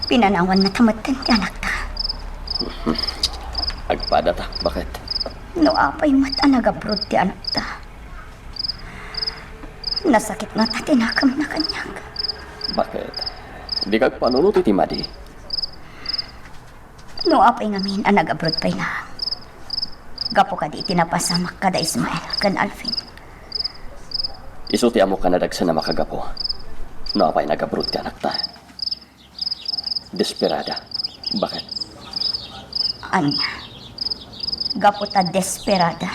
Pinanawanna ta metten ti anakta. Agpadata, baket? No apay met a nagabrod ti anakta, nasakit ngata ti nakemna kaniak. Baket? Dika agpanunot iti madi. No apay ngamin a nagabrod pay laeng? Gapu kadi iti napasamak kada Ismael ken Alvin. Isu ti ammok a nadagsen a makagapu no apay nagabrod ti anakta. Desperada. Baket? Ania? Gapu ta desperada,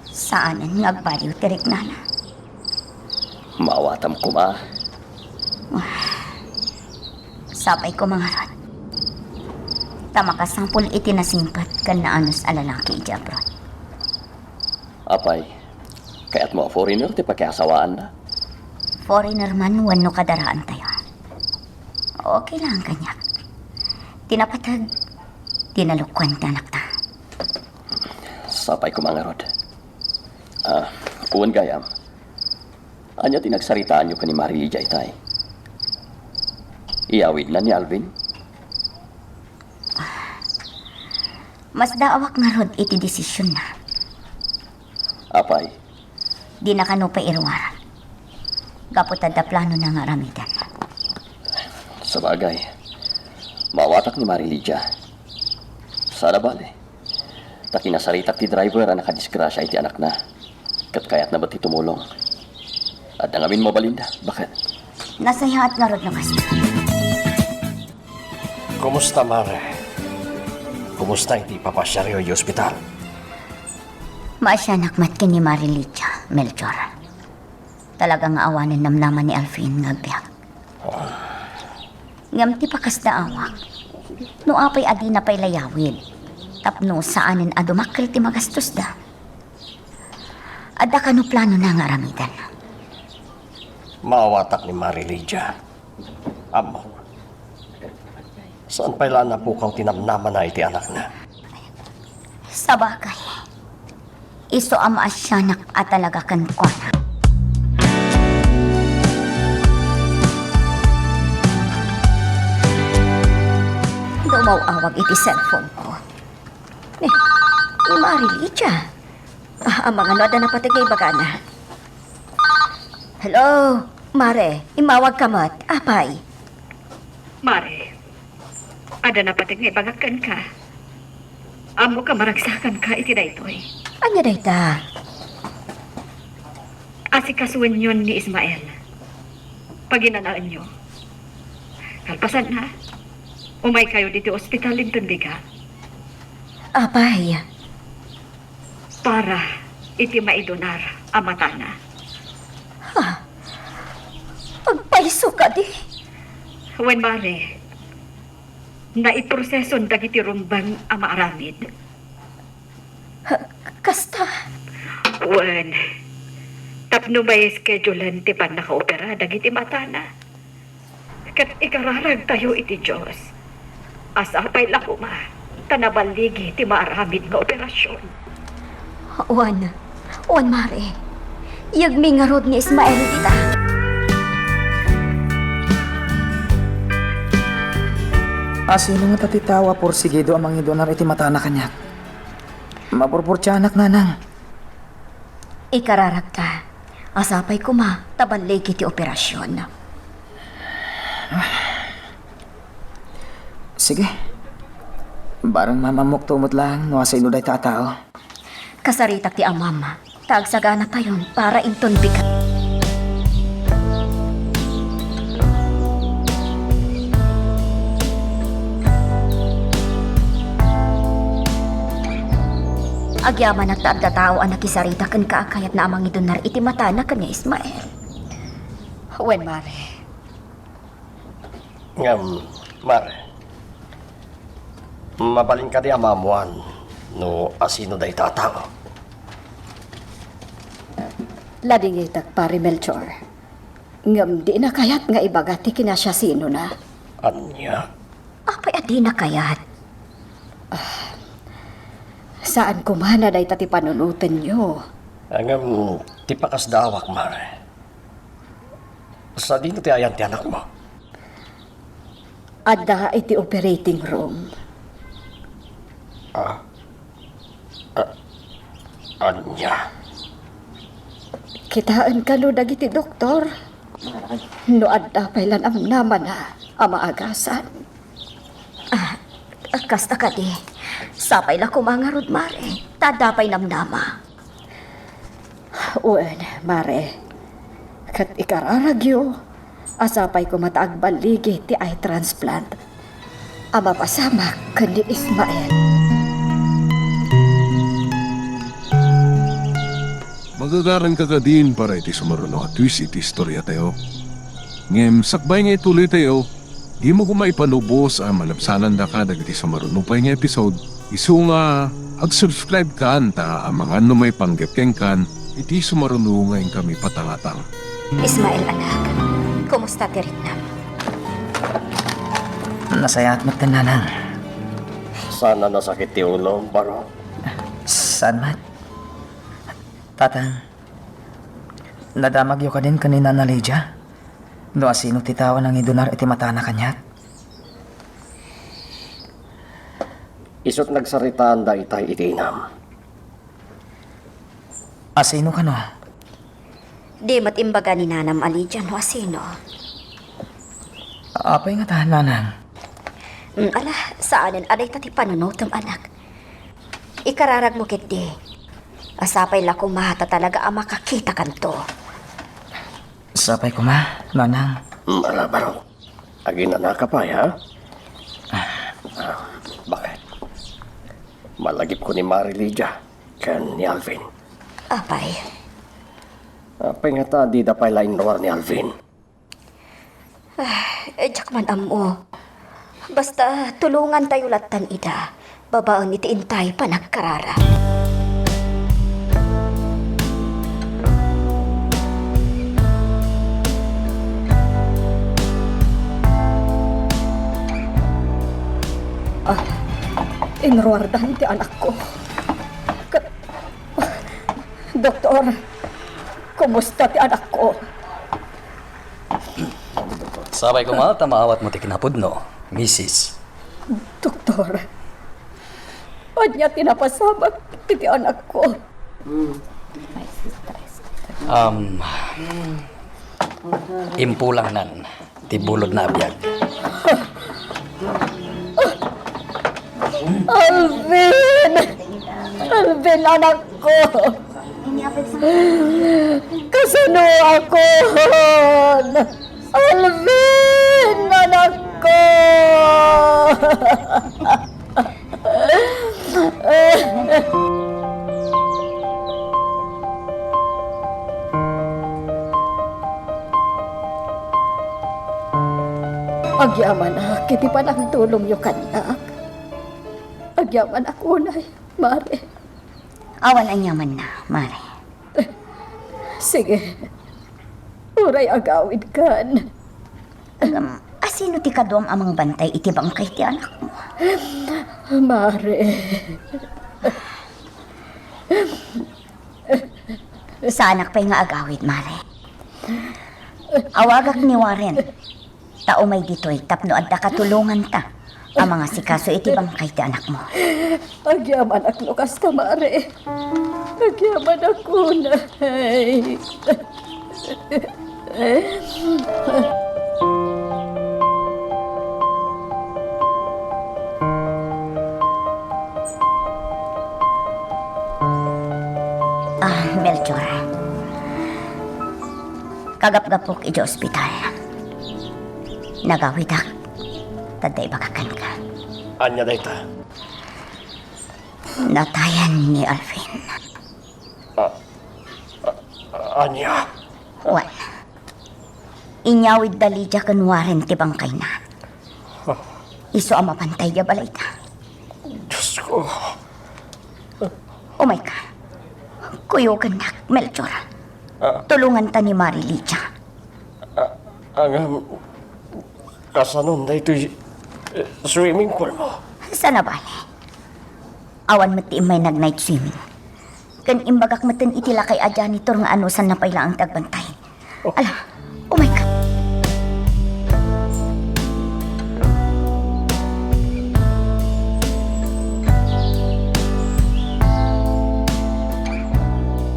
saanen nga agbaliw ti riknana? Maawatam koma. Sapay koma ngarud ta makasapul iti nasingpet ken naanus a lalaki idiay abroad. Apay, kayatmo a foreigner ti pakiasawaanna? Foreigner man wenno kadaraantayo, okay lang kaniak. Ti napateg, ti nalukkuan ti anakta. Sapay koma ngarud. Ah, wen gayam. Ania ti nagsaritaanyo ken ni Mari Lydia itay? Iyawidna ni Alvin? Masdaawak ngarud iti desisionna. Apay? Dina kano pay iruar. Gapu ta adda planona nga aramiden. Sabagay, maawatak ni Mari Lydia. Saan a bale, ta kinasaritak ti driver a nakadisgrasia iti anakna. Ket kayatna met ti tumulong. Adda ngamin mabalinda, baket? Nasayaat ngarud no kasta. Kumusta, Mare? Kumusta iti ipapasiaryo iti ospital? Maasianak met ken ni Mari Lydia, Melchor. Talaga nga awanen namnama ni Alvin nga agbiag. Ngem ti pakasdaawak, no apay a dina pay layawid, tapno saanen a dumakkel ti magastosda. Adda kano planona nga aramiden? Maawatak ni Mari Lydia. Ammok. Saan pay la a napukaw ti namnamana iti anakna? Sabagay, isu a maasianak a talaga kenkuana. Dumaw-awag iti cellphone ko. Eh, ni Mari Lydia. Ah, amangan no adda napateg nga ibagana. Hello, Mare. Immawagka met. Apay? Mare, adda napateg nga ibagak kenka. Ammok a maragsakanka iti daytoy. Ania dayta? Asikasuenyon ni Ismael. Paginanaenyo. Kalpasanna, umaykayo ditoy ospital inton bigat. Apay? Para iti maidonar a matana. Ha? Agpayso kadi? Wen, Mare, naiproseson dagiti rumbeng a maaramid. Ha, kasta? Wen, tapno ma-schedulean ti pannakaopera dagiti matana. Ket ikararagtayo iti Dios a sapay la koma ta naballigi ti maaramid nga operasion. Wen, wen, Mare. Yegmi ngarud ni Ismael dita. Asino ngata ti tao a porsigido a mangidonar iti matana kaniak? Mapurportianak, Nanang. Ikararagta a sapay koma ta balligi ti operasion. Sige. Barang maam-ammokto met laeng no asino dayta a tao. Kasaritak ti amam, ta agsaganatayon para inton bigat. Agyamanak ta adda tao a nakisarita kenka a kayatna a mangidonar iti matana ken ni Ismael. Wen, Mare. Ngem, Mare, mabalin kadi a maammuan no asino dayta a tao? Ladingitek, Pari Melchor. Ngem dina kayat nga ibaga ti kinasiasinona. Ania? Apay a dina kayat? Ah, saan koma a dayta ti panunotenyo. Ngem ti pakasdaawak, Mare. Sadino ti ayan ti anakmo? Adda iti operating room. Ah? Ah, ania? Kitaen kano dagiti doktor? No adda pay la namnamana a maagasan. Ah, kasta kadi. Sapay la koma ngarud, Mare. Ta adda pay namnama. Wen, Mare. Ket ikararagyo a sapay koma ta agballigi ti eye transplant a mapasamak ken ni Ismael. Magagaranka kadin para iti sumaruno a twist iti istoriatayo. Ngem sakbay nga ituloytayo, dimo koma ipanubos a malabsanandaka dagiti sumaruno pay nga episode. Isu nga ag-subscribe kan ta amangan no maipanggep kenkan iti sumaruno nga inkami patangatang. Ismael, anak, kumusta ti riknam? Nasayaat met, Nanang. Saan a nasakit ti ulom, Barok? Saan met? Tatang, nadamagyo kadin ken ni Nana Lydia? No asino ti tao a nangidonar iti matana kaniak? Isut' nagsaritaanda itay iti inam. Asino kano? Di met imbaga ni nanam a Lydia no asino. Apay ngata, Nanang? Mm, ala, saanen a dayta ti panunotem, anak. Ikararagmo ketdi a sapay la koma ta talaga a makakitakanto. Sapay koma, Nanang. Mm, ala, Barok. Aginanaka pay, ha? Ah, bakit? Malagipko ni Mari Lydia. ken ni Alvin. Apay? Apay ngata dida pay la inruar ni Alvin? Ah, eh, diak man ammo. Basta, tulongantayo lattan ida, babaen iti intay panagkararag. Ah, inruardan ti anakko. Ka-, Doktor, kumusta ti anakko? Sapay koma ta maawatmo ti kinapudno, misis. Doktor, ania ti napasamak iti anakko? Um, impulangnan ti bulodna a biag. Alvin! Alvin, anakko! Kasanoakon? Alvin, anakko! Agyamanak iti panagtulongyo kaniak. Agyamanak unay, Mare. Awan aniamanna, Mare. Sige. Uray agawidkan. Ngem, asino ti kaduam a mangbantay iti bangkay ti anakmo? Mare. Saanak pay nga agawid, Mare. Awagak ni Warren. Ta umay ditoy tapno adda katulonganta a mangasikaso iti bangkay ti anakmo. Agyamanak no kasta, Mare. Agyamanak unay. Ah, Melchor. Kagapgapok idiay ospital. Nagawidak. Tadda ibagak kenka. Ania dayta? Natayan ni Alvin. Ah, ah, ania? Wen. Inyawidda Lydia ken Warren ti bangkayna. Ah. Isu a mapantay idiay balayda. Diosko. Umayka. Kuyogannak, Melchor. Ah. Tulonganta ni Mare Lydia. Ah, ngem, kasanon daytoy, eh, swimming pool mo? Saan a bale. Awan met ti immay nag-night swimming. Ken imbagak metten iti lakay a janitor nga anusanna pay laeng ti agbantay. Oh. Ala, umayka.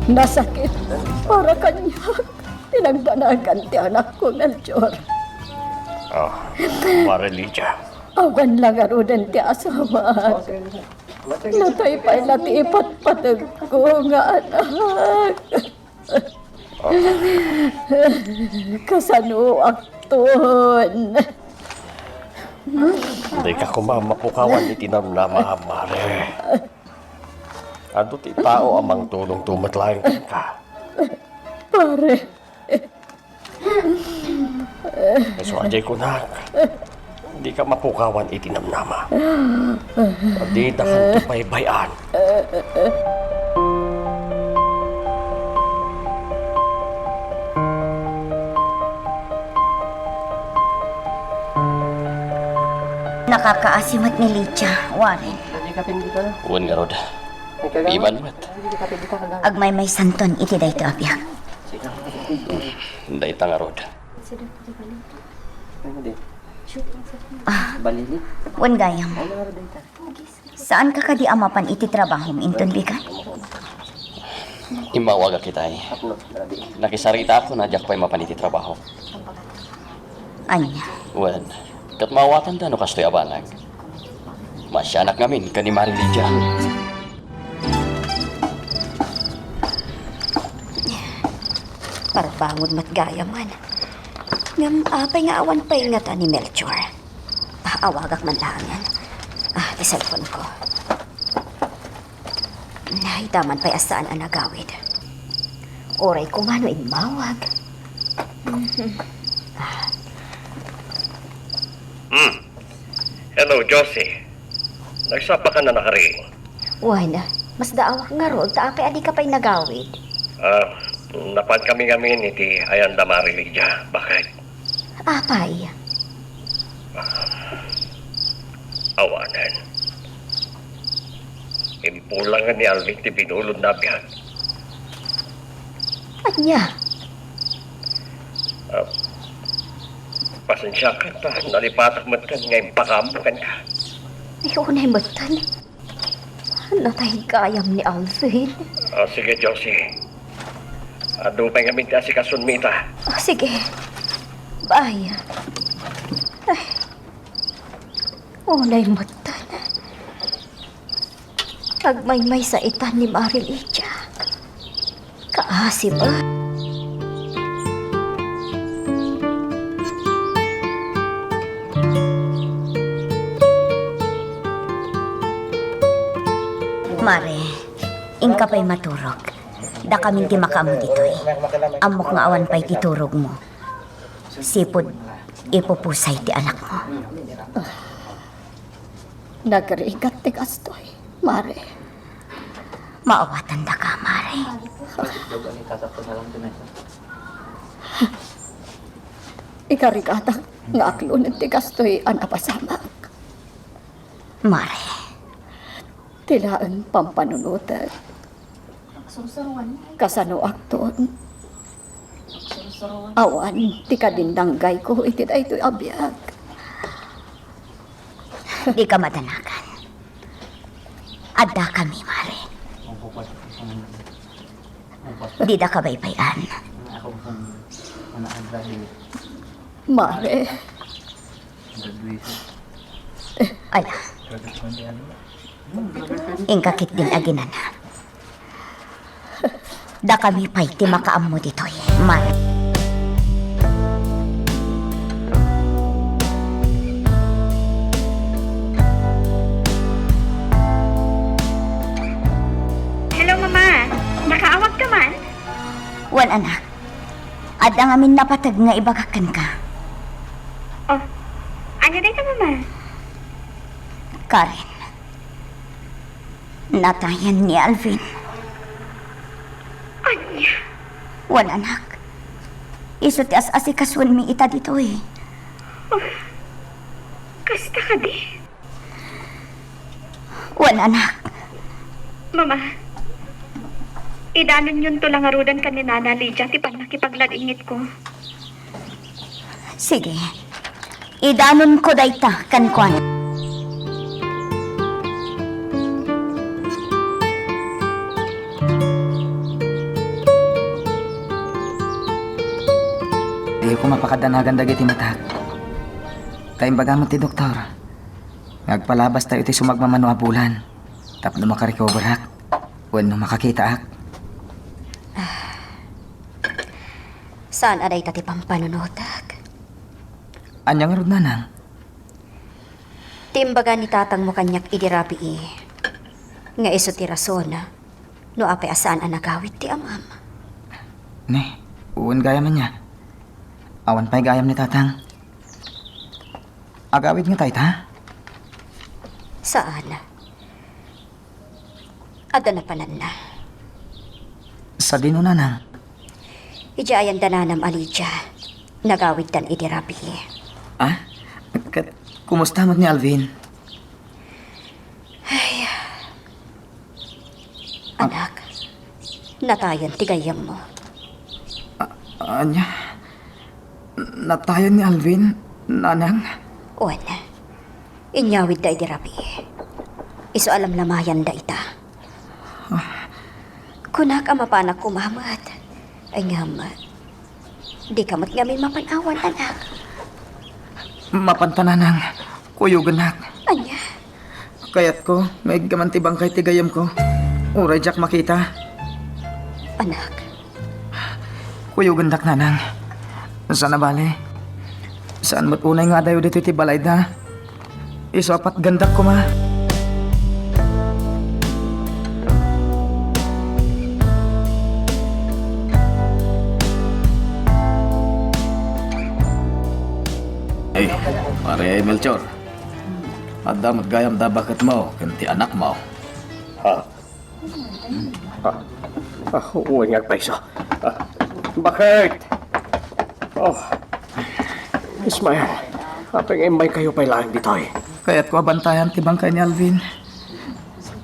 Nasakit para kaniak ti nagbanagan ti anakko, Melchor. Ah, Mare Lydia. Awan la ngaruden ti asawak. Natay pay la ti ipatpategko nga anak. Kasanoakton? Dika koma mapukawan iti namnama, Mare. Adu ti tao a mangtulongto met laeng kenka. Pare. Isu a diay kunak, dika mapukawan iti namnama. Didakanto paybay-an. Nakakaasi met ni Lydia, Warren. Wen ngarud. Piman met. Agmaymaysanton iti daytoy a biag. Dayta ngarud. Ah, wen gayam. Saanka kadi a mapan iti trabahom inton bigat? Immawagak itay. Nakisaritaak no diak pay mapan iti trabaho. Ania? Wen, ket maawatanda no kastoy a banag. Maasianak ngamin ken ni Mare Lydia. Parbangon met gayam man. Ngem apay nga awan pay ngata ni Melchor? Ah, awagak man laengen. Ah, ti cellphone ko. Ay, daman pay a saan a nagawid. Uray koma no immawag. Mhm. Ah. Hmm. Hello, Josie. Nagsapa ka na nakari? Wen, masdaawak ngarud, ta apay a dika pay nagawid? Ah, napan kami ngamin iti ayan da Mari Lydia. Bakit? Apay? Awanen. Impulangan ni Alvin ti binulod na biag. Ania? Ah, pasensiakan ta, nalipatak met ken nga impakaammo kenka. Ay, unay met ken. Natay gayam ni Alvin. Ah, sige, Josie. Adu pay ngamin ti asikasunmi ita. Ah, sige. Bye. Ay. Unay met ken. Agmaymaysa ita ni Mari Lydia. Kaasi met. Mare, inka pay maturog. Dakamin ti makaammo ditoy. Ammok nga awan pay ti turogmo. Sipud ipupusay ti anakmo. Nagrigat ti kastoy, Mare. Maawatandaka, Mare. Ikarigatak nga aklonen ti kastoy a napasamak. Mare. Ti laeng pampanunotek. Kasanoakton? Awan ti kadindanggayko iti daytoy a biag. Dika madanagan. Addakami, Mare. Didaka baybay-an. Mare. Ala. Inka ketdin aginana. Dakami pay ti makaammo ditoy, Mare. Hello, Mama. Nakaawag ka man? Wen, anak. Adda ngamin napateg nga ibagak kenka. Oh, ania dayta, Mama? Karen, natayan ni Alvin. Ania? Wen, anak. Isu ti as-asikasuenmi ita ditoy. Oh, kasta kadi? Wen, anak. Mama, idanonyonto la ngaruden ken ni Nana Lydia ti pannakipaglad-ingitko. Sige. Idanonko dayta kenkuana. Diko mapakadanagan dagiti matak. Ta imbagam ti doktor nga agpalabastayo iti sumagmamano a bulan tapno makarecoverak wenno makakitaak. Saan a dayta ti pampanunotek? Ania ngarud, nanang? Ti imbaga ni tatangmo kaniak idi rabii nga isu ti rason no apay a saan a nagawid ti amam. Ne, wen gayam ania. Awan pay gayam ni tatang. Agawid nga tayta? Saan. Adda napananna. Sadino, nanang? Idiay ayan da nanam a Lydia. Nagawiddan idi rabii. Ah? Ket kumusta met ni Alvin? Ay. Anak, natayan ti gayyemmo. A-, ania? Natayan ni Alvin, nanang? Wen, inyawidda idi rabii. Isu a lamlamayanda ita. Ah. Kunak a mapanak koma met. Ay ngem, dika met ngamin mapan awan, anak. Mapanta, nanang. Kuyogennak. Ania? Kayatko nga iggaman ti bangkay ti gayyemko. Uray diak makita. Anak. Kuyogendak, nanang. Saan a bale. Saan met unay nga adayo ditoy ti balayda. Isu a patgendak koma. Eh, Melchor, adda met gayam da baketmo ken ti anakmo. Ha? Ah, ah, wen nga agpayso. Ah, baket! Oh, Ismael, apay nga immaykayo pay laeng ditoy? Kayatko a bantayan ti bangkay ni Alvin.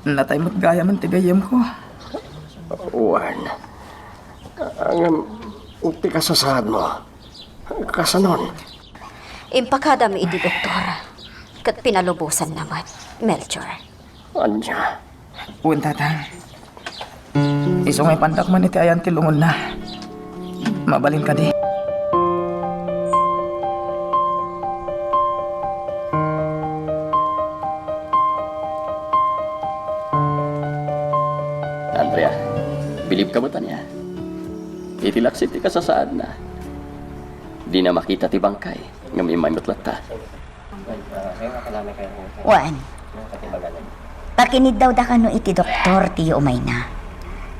Natay met gayamen ti gayyemko. Wen, ngem ti kasasaadmo, kasanon? Impakadami iti doktor, ket pinalubosanna met, Melchor. Ania? Wen, Tatang. Isu nga ipandak man iti ayan ti lungonda. Mabalin kadi? Andrea, bilibka met ania? Iti laksid ti kasasaadna. Dina makita ti bangkay, ngem immay met latta. Wen, pakinidawda kano iti doktor ti yuumayna,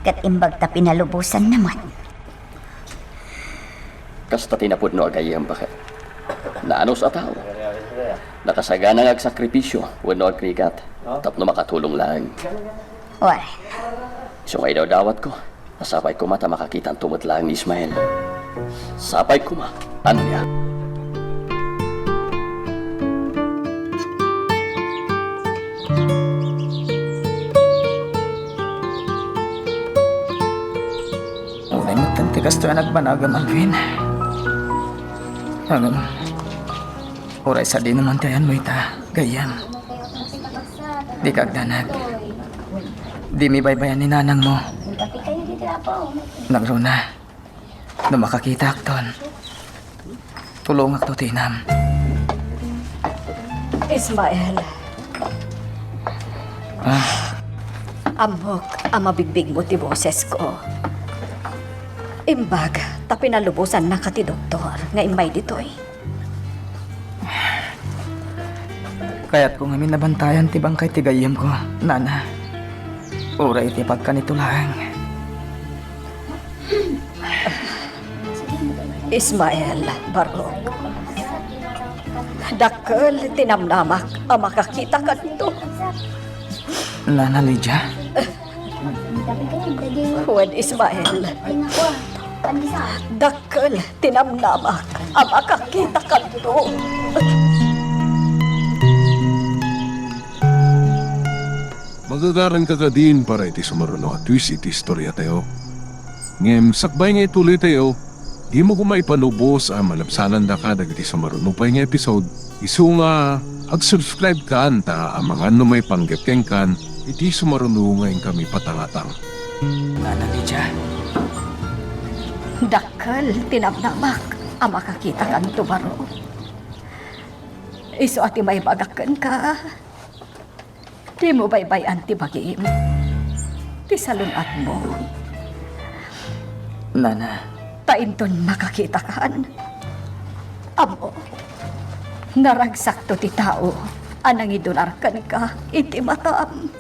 ket imbag ta pinalubosanna met. Kasta ti napudno a gayyem, baket. Naanus a tao. Nakasagana nga agsakripisio wenno agrigat tapno makatulong laeng. Wen. Isu nga idawdawatko. Sapay koma ta makakitanto met laeng ni Ismael. Sapay koma, Andrea. Unay met ti kastoy a nagbanagam, Alvin. Ngem, uray sadino man ti ayanmo ita, gayyem. Dika agdanag. Dimi baybayan ni nanangmo. Nangruna, no makakitaakton, tulongakto ti inam. Ismael. Ah. Ammok a mabigbigmo ti bosesko. Imbag ta pinalubosannaka ti doktor nga immay ditoy. Kayatko ngamin a bantayan ti bangkay ti gayyemko, Nana. Uray iti pagkanito laeng. Ismael, Baruch, dakkel ti namnamak a makakitakanto. Nana Lydia? Wen, Ismael, dakkel ti namnamak a makakitakanto. Magagaranka kadin para iti sumaruno a twist iti istoriatayo. Ngem sakbay nga ituloytayo, dimo koma ipalubos a malabsanandaka dagiti sumaruno pay nga episode. Isu nga, ag-subscribe kan ta amangan no maipanggep kenkan iti sumaruno nga inkami patangatang. Nana Lydia? Dakkel ti namnamak a makakitakanto, Baruch. Isu a ti maibagak kenka. Dimo baybay-an ti bagim, ti salun-atmo. Nana. Ta inton makakitakan, ammok, naragsakto ti tao a nangidunar kenka iti matam.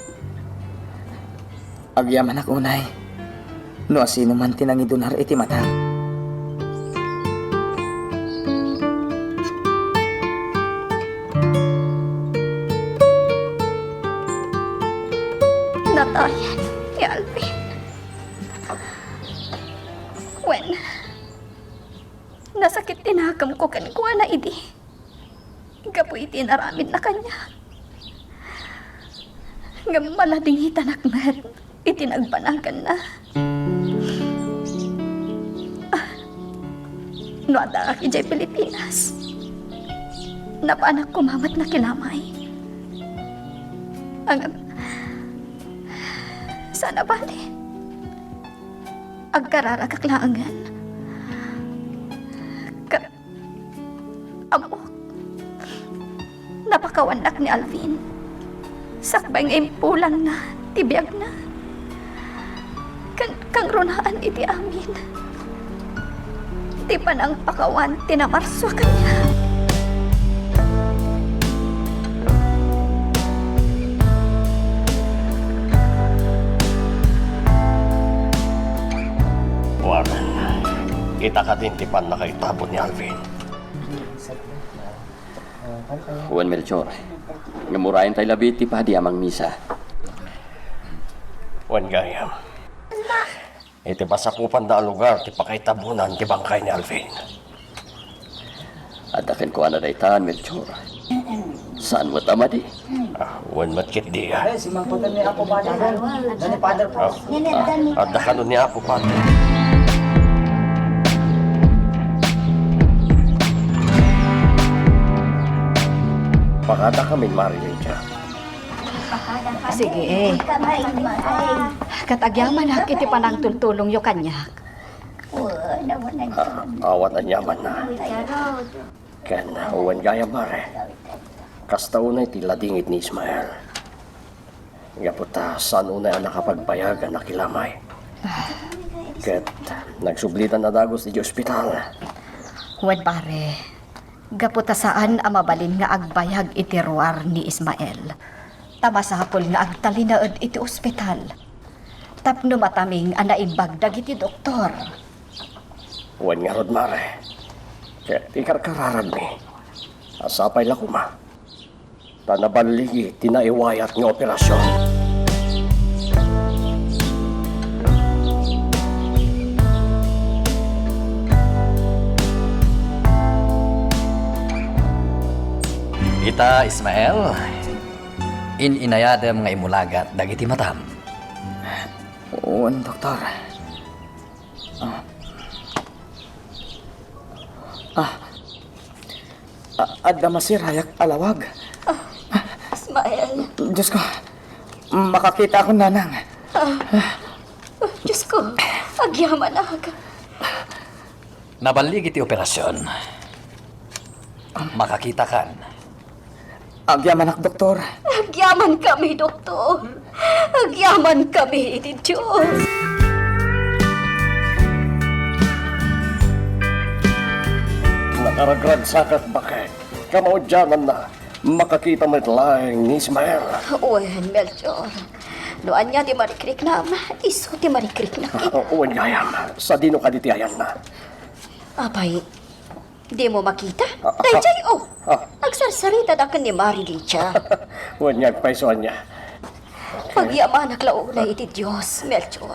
Agyamanak unay no asino man ti nangidunar iti matam. Natayan ni Alvin. Wen, nasakit ti nakemko kenkuana idi. Gapu iti inaramidna kaniak. Ngem maladingitanak met iti nagbanaganna. Ah, no addaak idiay Pilipinas, napanak koma met nakilamay. Ngem, saan a bale, agkararagak laengen. Ka-, Ammok, napakawannak ni Alvin sakbay nga impulangna ti biagna. Kan-, kangrunaan iti amin ti panangpakawan ti namarso kaniak. Warren, ita kadin ti pannakaitabon ni Alvin. Wen, Melchor, ngem urayen tay labi ti padi a mangmisa. Wen gayam. Iti masakupanda a lugar ti pakaitabonan ti bangkay ni Alvin. Adda kenkuana daytan, Melchor. Saan met a madi? Ah, wen met ketdi, ah. Eh, simangkutan ni Apo Father. Ni Father Pros. Ah, adda kano ni Apo Father. Pakada kami, Mari Lydia. Sige, eh. Ket agyamanak iti panangtultulongyo kaniak. Ah, awan aniamanna. Ken, wen gayam, Mare, kasta unay ti ladingit ni Ismael. Gapu ta saan unay a nakapagbayag a nakilamay. Ket nagsublidan a dagus idiay ospital. Wen, pare, gapu ta saan a mabalin nga agbayag iti ruar ni Ismael, ta masapul nga agtalinaed iti ospital tapno mataming a naimbag dagiti doktor. Wen ngarud, Mare, ket ikarkararagmi a sapay la koma ta naballigi ti naiwayat nga operasion. Ita, Ismael, in-inayadem nga imulagat dagiti matam. Wen, doktor. Ah. Ah. A-, adda masirayak a lawag. Ah, Ismael. Diyos ko, makakitaakon, nanang. Ah, Diyos ko, agyamanak. Naballig iti operasion. Makakitakan. Agyamanak, doktor. Agyamankami, doktor. Agyamankami iti Dios. Nakaragragsakan, baket. Kamaudiananna, makakita met laeng ni Ismael. Wen, Melchor. No ania ti marikriknam, isu ti marikriknak. Ah, wen gayam. Sadino kadi ti ayanna? Apay, dimo makita? Ah, ah, daydiay, oh. Ah. Agsarsarita daken ni Mari Lydia. Wen nga agpayso ania. Agyamanak la unay iti Dios, Melchor.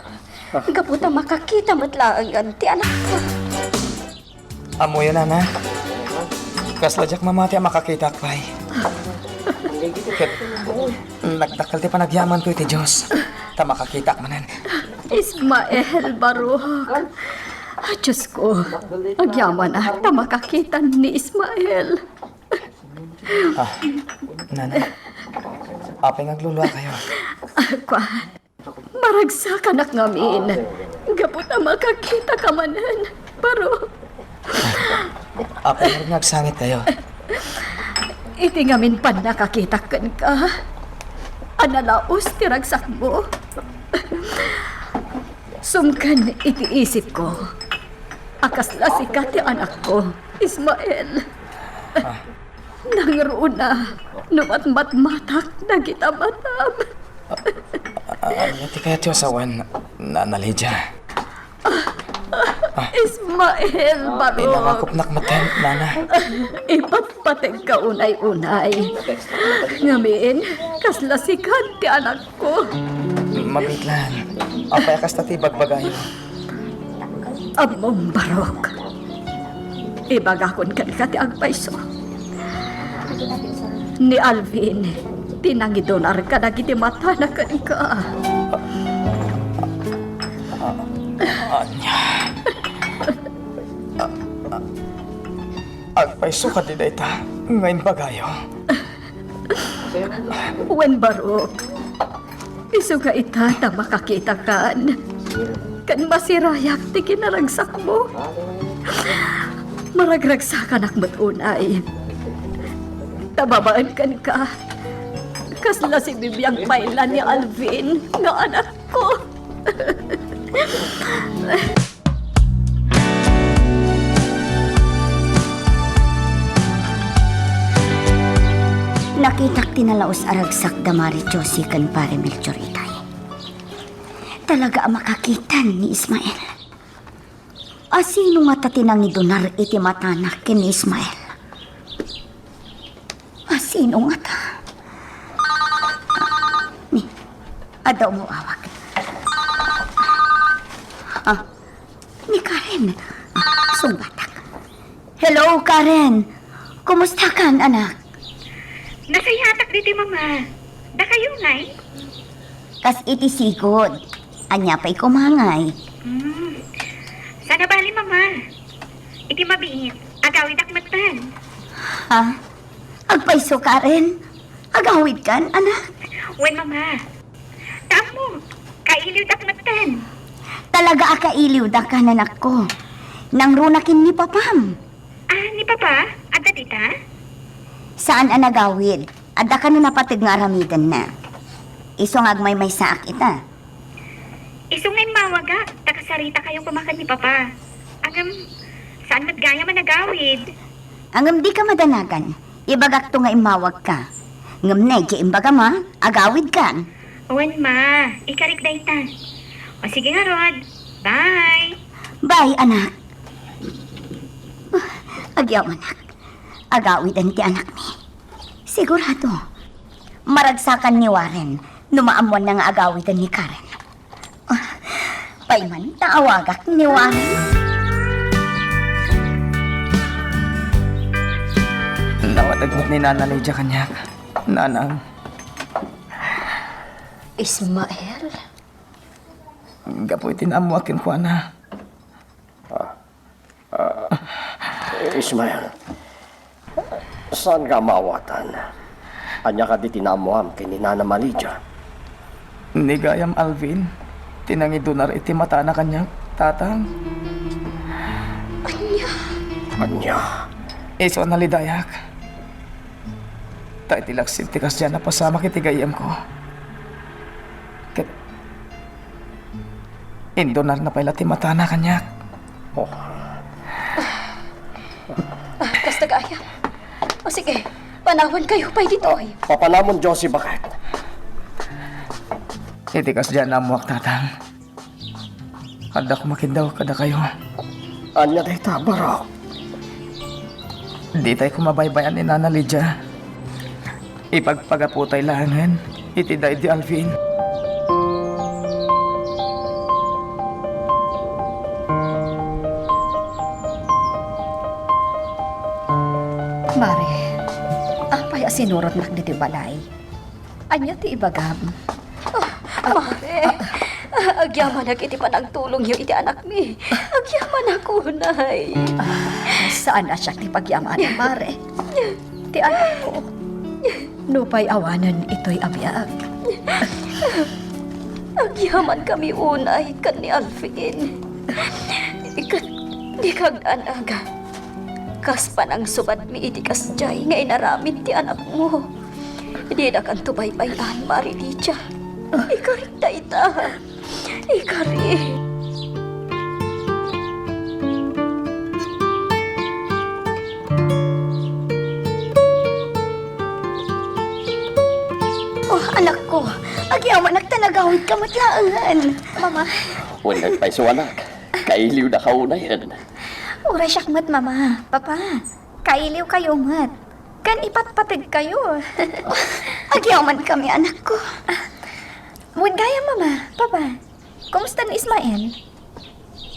Ah. Gapu ta makakita met laengen ti anakko. Ammoyo, nana, kasla diak mamati a makakitak pay. Ket nagdakkel ti panagyamanko iti Dios ta makakitak manen. Ismael, Barok. Ah, Diyos ko, agyamanak ta makakitan ni Ismael. Ah, nana, apay nga agluluakayo? Ah, kuan, maragsakanak ngamin. Gapu ta makakitaka manen, Barok. Apay nga agsangitkayo? Iti ngamin pannakakitak kenka, a nalaus ti ragsakmo. Sumken iti isipko a kasla sika ti anakko, Ismael. Ah. Nangruna no matmatmatak dagita matam. Ah, ah, ania ti kayatyo a sawen, Nana Lydia? Ah. Ismael, Barok. Inarakopnak met, nana. Ipatpategka unay-unay. Ngamin, kasla sika ti anakko. Mabitlan. Apay a kasta ti ibagbagayo? Ammom, Barok. Ibagakon kenka ti agpayso. Ni Alvin ti nangidunar kadagiti matana kenka. Ania? Agpayso kadi dayta nga imbagayo? Wen, Barok, isuga ita ta makakitakan ken masirayak ti kinaragsakmo. Maragragsakanak met unay. Ta babaen kenka, kasla sibibiag pay la ni Alvin nga anakko. Nakitak ti nalaus a ragsak da Mari Josie ken Pare Melchor itay. Talaga a makakitan ni Ismael. A sino ngata ti nangidunar iti matana ken ni Ismael? Sino ngata? Ni, adda umawawag. Ah, ni Karen. Ah, sungbatak. Hello, Karen. Kumustakan, anak? Nasayatak ditoy, Mama. Dakayo, Nay? Kas iti sigud. Ania pay kumangay? Hmm. Sana bali, Mama. Iti mabiit, agawidak metten. Ha? Agpayso, Karen? Agawidkan, anak? Wen, Mama. Ta ammo, kailiwdak metten. Talaga a kailiwdak, anakko. Nangruna ken ni papam. Ah, ni Papa? Adda dita? Saan a nagawid. Adda kano napateg nga aramidenna. Isu nga agmaymaysaak ita. Isu nga immawagak, ta kasaritakayo koma ken ni Papa. Ngem, saan met gayam a nagawid? Ngem dika madanagan, ibagakto nga immawagka. Ngem ne, di imbagam a, agawidkan. Wen, Ma, ikarik dayta. O sige ngarud, bye. Bye, anak. Agyamanak. Agawiden ti anakmi. Sigurado. Maragsakan ni Warren no maammoanna nga agawiden ni Karen. Ah, pay man ta awagak ni Warren. Nawatag met ni Nana Lydia kaniak. Nanang. Ismael? Gapu iti naammoak kenkuana. Ah, ah, Ismael, saanka a maawatan? Ania kadi ti naammoam ken ni Nanam a Lydia? Ni gayam Alvin ti nangidunar iti matana kaniak, Tatang. Ania? Ania? Isu a nalidayak. Ta iti laksid ti kasdiay a napasamak iti gayyemko. Ket indunarna pay la ti matana kaniak. Oh. Ah, kasta gayam. O sige, panawankayo pay ditoy. Papanamon, Josie, baket. Iti kasdiay a naammoak, Tatang. Adda koma ken daw kadakayo. Ania dayta, Barok? Ditay koma baybay-an ni Nana Lydia. Ipagpagaputay laengen iti daydi Alvin. Mare, apay a sinurotnak ditoy balay? Ania ti ibagam? Ah, Mare, ah, agyamanak iti panagtulongyo iti anakmi. Agyamanak unay. Ah, saan a siak ti pagyamanam, Mare. Ti anakko. Nupay awanen itoy a biag. Agyamankami unay ken ni Alvin. Ket dika agdanag. Kas panangsubadmi iti kasdiay nga inaramid ti anakmo. Didakanto baybay-an, Mare Lydia. Ikarik dayta. Ikarik. Oh, anakko, agyamanak ta nagawidka met laengen. Mama. Wen, agpayso, anak. Kailiwdaka unayen. Uray siak met, Mama, Papa. Kailiwkayo met. Ken ipatpategkayo. Agyamankami, anakko. Ah, wen gayam, Mama, Papa. Kumusta ni Ismael?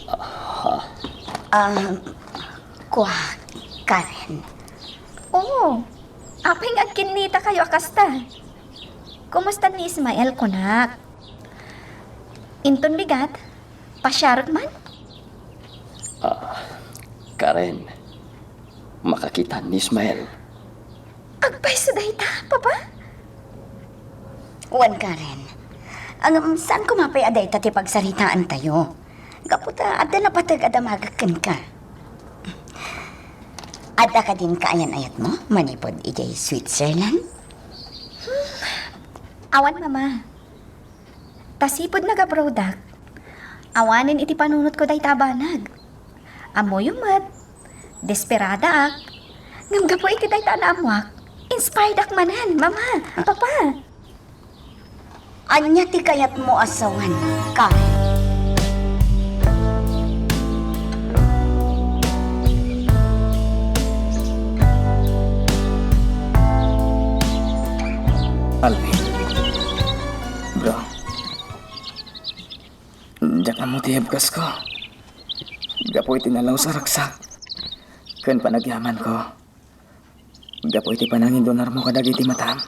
Ah. Ah, kua, Karen. Oh, apay nga agkinnitakayo a kasta? Kumusta ni Ismael, kunak? Inton bigat, pasiarek man? Ah, Karen, makakitam ni Ismael. Agpayso dayta, Papa? Wen, Karen. Ngem, saan koma pay a dayta ti pagsaritaantayo? Gapu ta adda napateg a damagek kenka. Adda kadin kaayan-ayatmo manipud idiay Switzerland? Hmm. Awan, Mama. Ta sipud nag-abroadak, awanen iti panunotko dayta a banag. Ammoyo met, desperadaak. Ngem gapu iti dayta a naammoak, inspiredak manen, Mama, Papa. Ania ti kayatmo a sawen, Karen? Alvin. Bro. Diak ammo ti ibkasko. Gapu iti nalaus a ragsak ken panagyamanko. Gapu iti panangindunarmo kadagiti matam.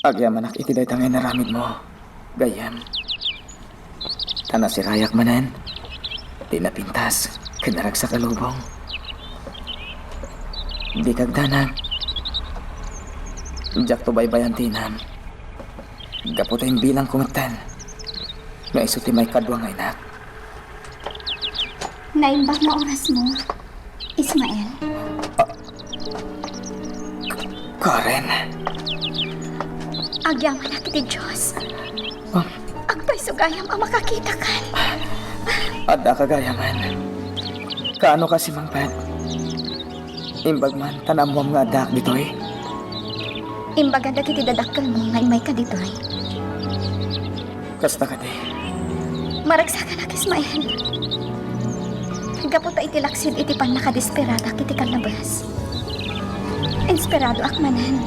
Agyamanak iti dayta nga inaramidmo, gayyem. Ta nasirayak manen ti napintas ken naragsak a lubong. Dika agdanag. Diakto baybayan ti inam. Gapu ta imbilangko metten nga isu ti maikadua nga inak. Naimbag nga orasmo, Ismael. Karen. Agyamanak iti Dios. Ah. Agpayso gayam a makakitakan. Adda ka gayamen. Kaano ka simangpet? Imbag man ta naammoam nga addaak ditoy? Imbaga dagiti dadakkelmo nga immayka ditoy. Kasta kadi. Maragsakanak, Ismael. Gapu ta iti laksid iti pannakadesperadak iti kallabas. Inspiradoak manen.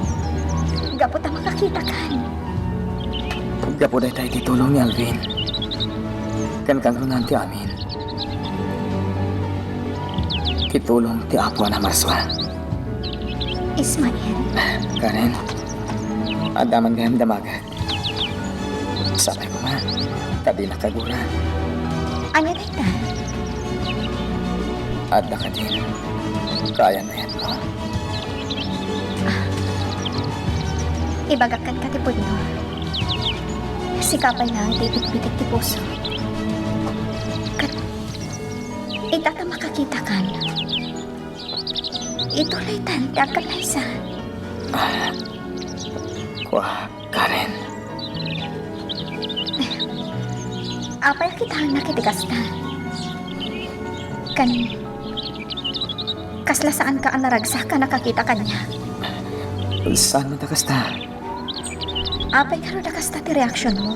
Gapu ta makakitakan. Gapu dayta iti tulong ni Alvin. Ken kangrunaan ti amin. Ti tulong ti Apo a namarsua. Ismael. Karen, adda man gayam damagek. Sapay koma, ta dinak agura. Ania dayta? Adda kadin kaayan nga yatmo. Ibagak kenka ti pudno. Sika pay laeng ti ibitbitik ti puso. Ket ita ta makakitakan, ituloytan ti agkallaysa. Ah, kua, Karen. Apay a kitaennak iti kasta? Ken kasla saanka a naragsak a nakakita kaniak? Saan man ta kasta? Apay ngarud a kasta ti reaksionmo?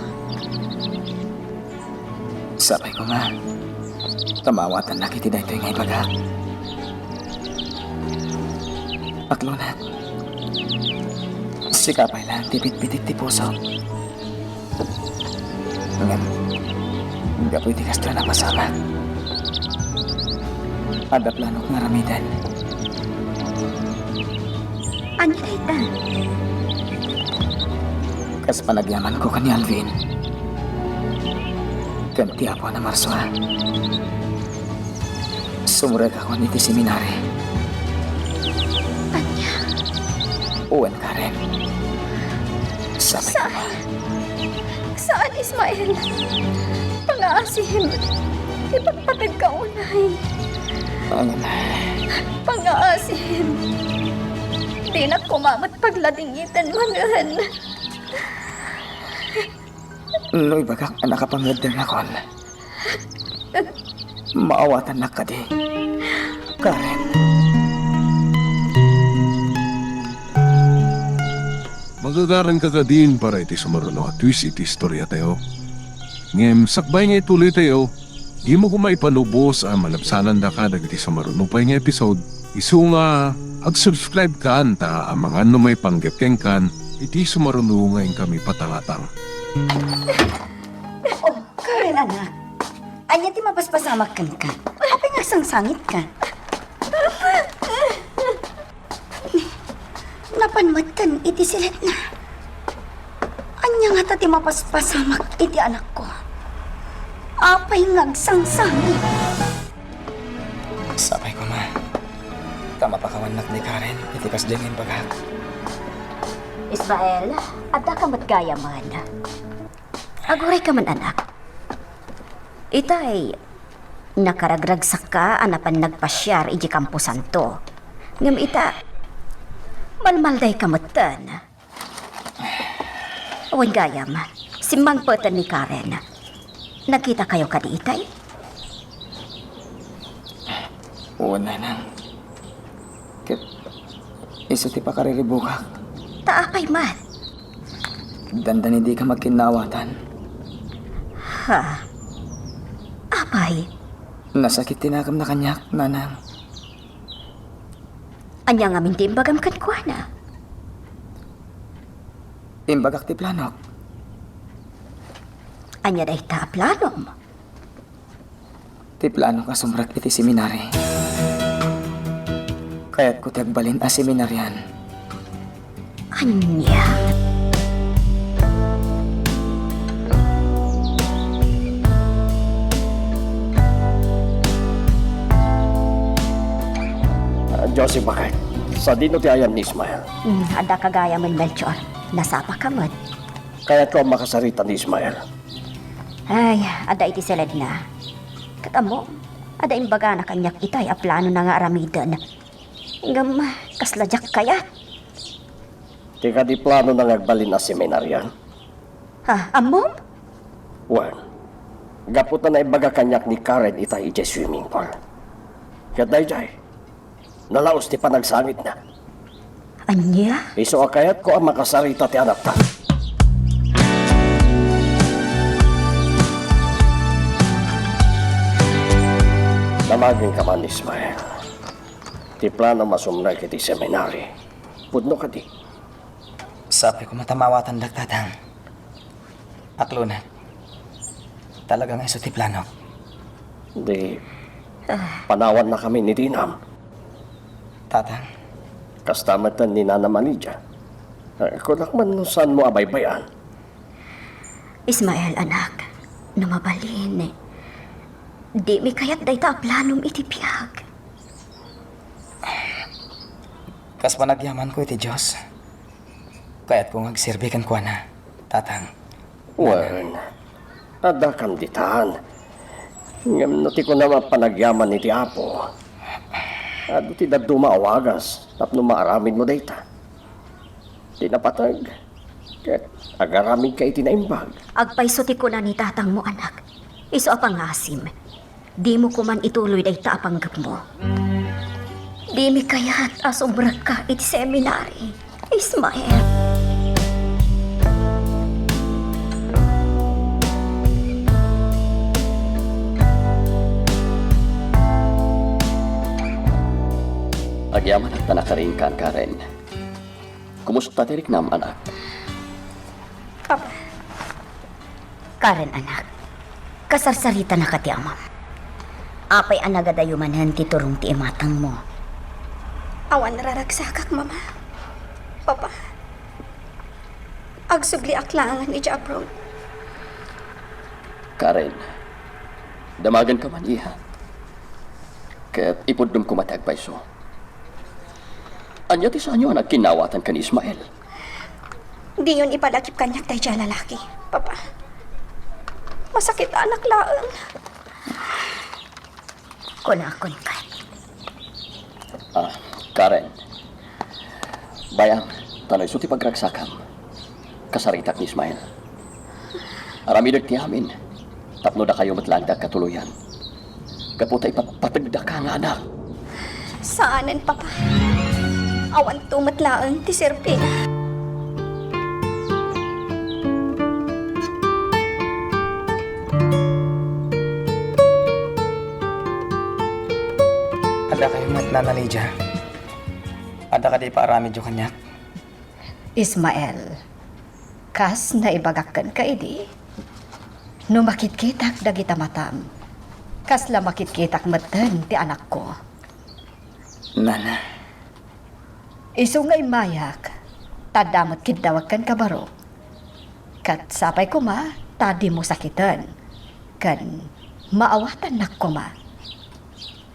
Sapay koma, ta maawatannak iti daytoy nga ibagak. Paklonak, sika pay laeng ti bitbitik ti puso. Ngem, gapu iti kastoy a napasamak, adda planok nga aramiden. Ania dayta? Kas panagyamanko ken ni Alvin, ken ti Apo a namarsua, sumrekakon iti seminary. Ania? Wen, Karen. Sapay koma. Saan, Ismael? Pangaasim. Ipagpategka unay. Ang Pangaasim. Dinak koma met pagladingiten manen. No ibagak a nakapangeddengakon, maawatannak kadi, Karen? Magagaranka kadin para iti sumaruno a twist iti istoriatayo. Ngem sakbay nga ituloytayo, dimo koma ipalubos a malabsanandaka dagiti sumaruno pay nga episode. Isu nga ag-subscribe kan ta amangan no maipanggep kenkan iti sumaruno nga inkami patangatang. Oh, Karen, anak. Ania ti mapaspasamak kenka? Apay nga agsangsangitka? Napan metten iti siletna. Ania ngata ti mapaspasamak iti anakko? Apay nga agsangsangit? Sapay koma, ta mapakawannak ni Karen iti kasdiay nga imbagak. Ismael, addaka met gayamen. Agurayka man, anak. Itay, nakaragragsakka a napan nagpasiar idiay kamposanto. Ngem ita, malmaldayka metten. Wen gayam, simmangpeten ni Karen. Nagkitakayo kadi itay? Wen, nanang. Ket isu ti pakariribukak. Ta apay met? Dandani dika magkinnaawatan. Ha? Apay? Nasakit ti nakemna kaniak, nanang. Ania ngamin ti imbagam kenkuana? Imbagak ti planok. Ania dayta a planom? Ti planok a sumrek iti seminary. Kayatko ti agbalin a seminarian. Ania? Ah, Josie, bakit? Sadino ti ayan ni Ismael? Hmm, adda ka gayamen, Melchor. Nasapa ka met. Kayatko a makasarita ni Ismael. Ay, adda iti siledna. Ket ammom, adda imbagana kaniak itay a planona nga aramiden. Ngem, kasla diak kayat. Ti kadi planona nga agbalin a seminarian? Ha, ammom? Wen, gapu ta naibaga kaniak ni Karen itay idiay swimming pool. Ket daydiay, nalaus ti panagsangitna. Ania? Isu a kayatko a makasarita ti anakta. Damagenka man, Ismael. Ti planom a sumrek iti seminary, pudno kadi? Sapay koma ta maawatandak, Tatang. Aklonak. Talaga nga isu ti planok. Di, ah, panawannakami ni Dinam. Tatang. Kasta met ni Nanam a Lydia. Eh, kunak man no saanmo a baybay-an. Ismael, anak, no mabalin, dimi kayat dayta a planom iti biag. Kas panagyamanko iti Dios, kayatko nga agserbi kenkuana, Tatang. Wen, adda kam ditan. Ngem no ti kunam a panagyaman iti Apo, adu ti dadduma a wagas tapno maaramidmo dayta. Ti napateg, ket agaramidka iti naimbag. Agpayso ti kuna ni tatangmo, anak. Isu a pangasim, dimo koman ituloy dayta a panggepmo. Dimi kayat a sumrekka iti seminary, Ismael. Agyamanak ta nakarinkan, Karen. Kumusta ti riknam, anak? Papa. Karen, anak, kasarsaritanaka ti amam. Apay a nagadayo manen ti turong ti imatangmo? Awan naragsakak, Mama. Papa, agsubliak laengen idiay abroad. Karen, damagenka man, iha. Ket ipuddem koma ti agpayso. Ania ti saanyo a nagkinnawatan ken Ismael? Diyon ipalagip kaniak daydiay a lalaki, Papa. Masakitanak laeng. Kunakon ket. Ah, Karen. Bayam, ta no isu ti pagragsakam, kasaritak ni Ismael. Aramidek ti amin, tapno dakayo met laeng ti agkatuloyan. Gapu ta ipatpategdaka nga anak. Saanen, Papa. Awanto met laeng ti serbina. Adda kayo met, Nana Lydia? Adda kadi ipaaramidyo kaniak? Ismael, kas naibagak kenka idi, no makitkitak dagita matam, kasla makitkitak metten ti anakko. Nana. Isu nga immayak, ta adda met kiddawek kenka, Barok. Ket sapay koma ta dimo sakiten, ken maawatannak koma.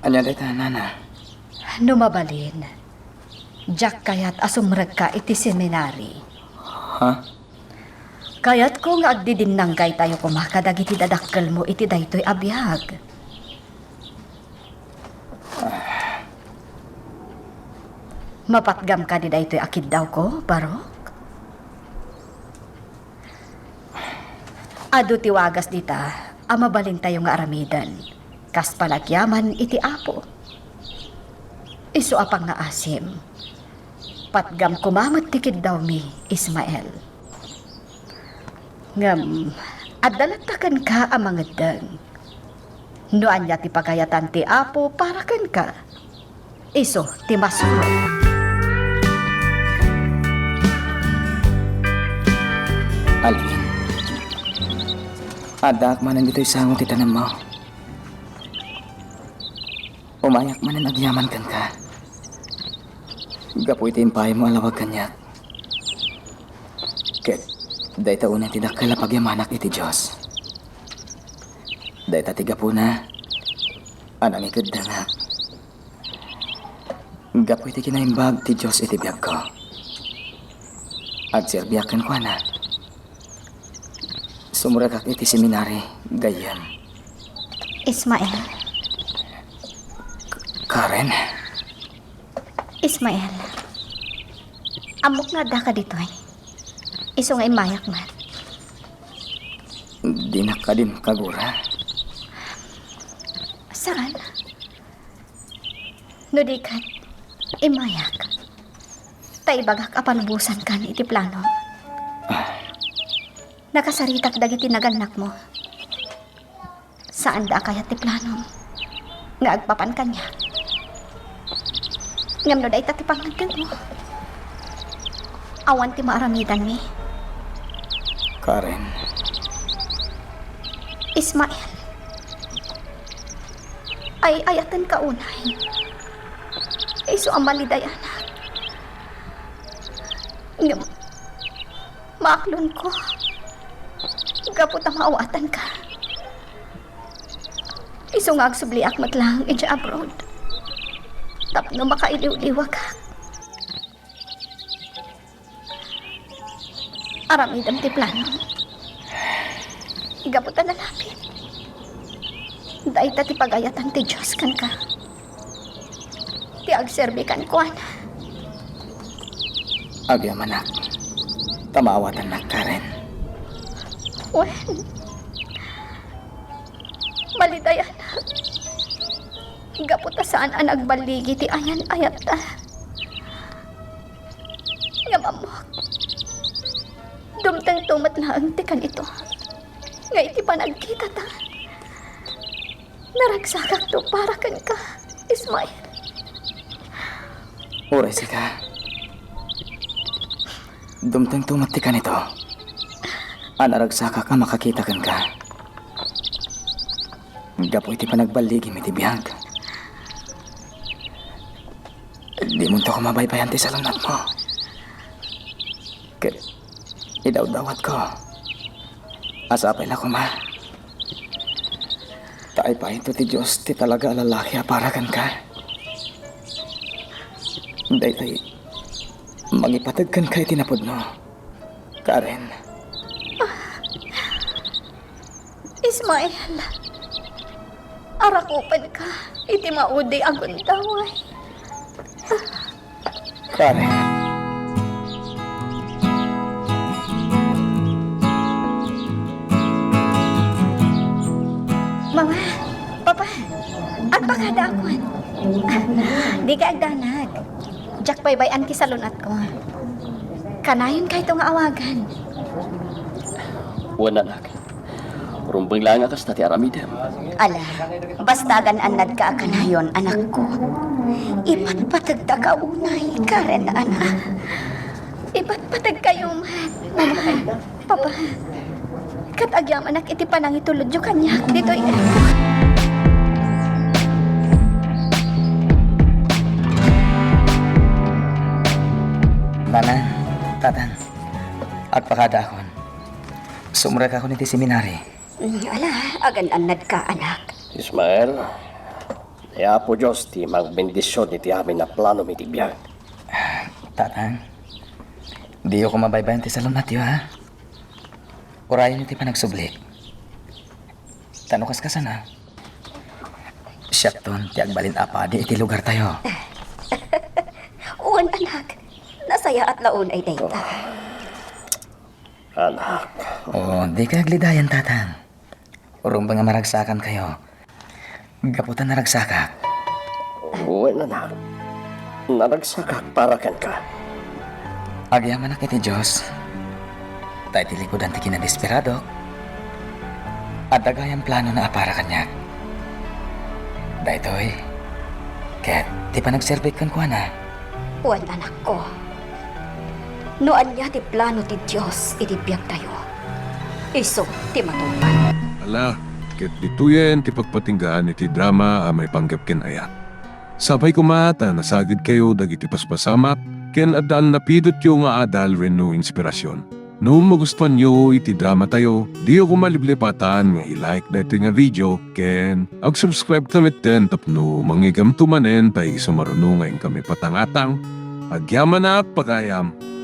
Ania dayta, Nana? No mabalin, diak kayat a sumrekka iti seminary. Ha? Kayatko nga agdidinnanggaytayo koma kadagiti dadakkelmo iti daytoy a biag. Mapatgam kadi daytoy a kiddawko, Barok? Adu ti wagas dita a mabalintayo nga aramiden kas panagyaman iti Apo. Isu a pangngaasim, patgam koma met ti kiddawmi, Ismael. Ngem adda latta kenka a mangeddeng no ania ti pagayatan ti Apo para kenka. Isu ti masurot. Alvin, addaak manen ditoy sango ti tanemmo. Umayak manen agyaman kenka. Gapu iti impaymo a lawag kaniak. Ket dayta unay ti dakkel a pagyamanak iti Dios. Dayta ti gapuna a nangikeddengak. Gapu iti kinaimbag ti Dios iti biagko, agserbiak kenkuana. Sumrekak iti seminary gayyem. Ismael. K-, Karen? Ismael, ammok nga addaka ditoy. Isu nga immayak met. Dinak kadin kagura. Saan? No di ket, immayak. Ta ibagak a palubosankan iti plano. Ah. Nakasaritak dagiti nagannakmo. Saanda a kayat ti planom nga agpapan kaniak. Ngem no dayta ti pangngeddengmo, awan ti maaramidanmi. Karen. Ismael, ay-ayatenka unay. Isu a malidayanak. Ngem, maaklonko gapu ta maawatanka. Isu nga agsubliak met laeng idiay abroad tapno makailiwliwakak. Aramidem ti planom. Gapu ta nalapit, dayta ti pagayatan ti Dios kenka. Ti agserbi kenkuana. Agyamanak, ta maawatannak, Karen. Wen, malidayanak. Gapu ta saan a nagballigi ti ayan-ayatta. Ngem ammok, dumtengto met laeng ti kanito, nga iti panagkitata, naragsakakto para kenka, Ismael. Uray sika, dumtengto met ti kanito a naragsakak a makakita kenka. Gapu iti panagballigim iti biag, dimonto koma baybayan ti salunatmo. Ket idawdawatko a sapay la koma ta aypaayto ti Dios ti talaga a lalaki a para kenka. Daytoy mangipateg kenka iti napudno, Karen. Ismael, arakupenka iti maudi a gundaway. Karen. Mama, Papa, agpakadaakon. Dika agdanag. Diak baybay-an ti salunatko. Kanayon kayto nga awagan. Wen, anak. Rumbeng laeng a kasta ti aramidem. Ala, basta agan-annadka a kanayon, anakko. Ipatpategtaka unay, Karen, anak. Ipatpategkayo met, Mama, Papa. Ket agyamanak iti panangitulodyo kaniak ditoy. Nanang, Tatang, agpakadaakon. Sumrekakon iti seminary. Mm, ala, agan-annadka, anak. Ismael, ni Apo Dios ti mangbendision iti amin a planom iti biag. Tatang, diyo koma baybayan ti salunatyo, ha? Urayenyo ti panagsublik. Ta no kaskasana, siakton ti agbalin a padi iti lugartayo. Wen, anak, nasayaat la unay dayta. Anak. O, dika aglidayan, Tatang. Rumbeng a maragsakankayo. Gapu ta naragsakak. Wen, anak. Naragsakak para kenka. Agyamanak iti Dios. Ta iti likudan ti kinadesperadok, adda gayam planona a para kaniak. Daytoy, ket ti panagserbik kenkuana. Wen, anakko, no ania ti plano ti Dios iti biagtayo, Isu ti matungpal. Ala, ket ditoyen ti pagpatinggaan iti drama a maipanggep ken ayat. Sapay koma ta nasagidkayo dagiti paspasamak ken adda a napidotyo nga adal wenno inspirasyon. No magustuanyo iti dramatayo, diyo koma liplipatan nga i-like daytoy nga video ken ag-subscribe ta metten tapno mangigamto manen ta isu maruno nga inkami patangatang. Agyamanak, pagayam!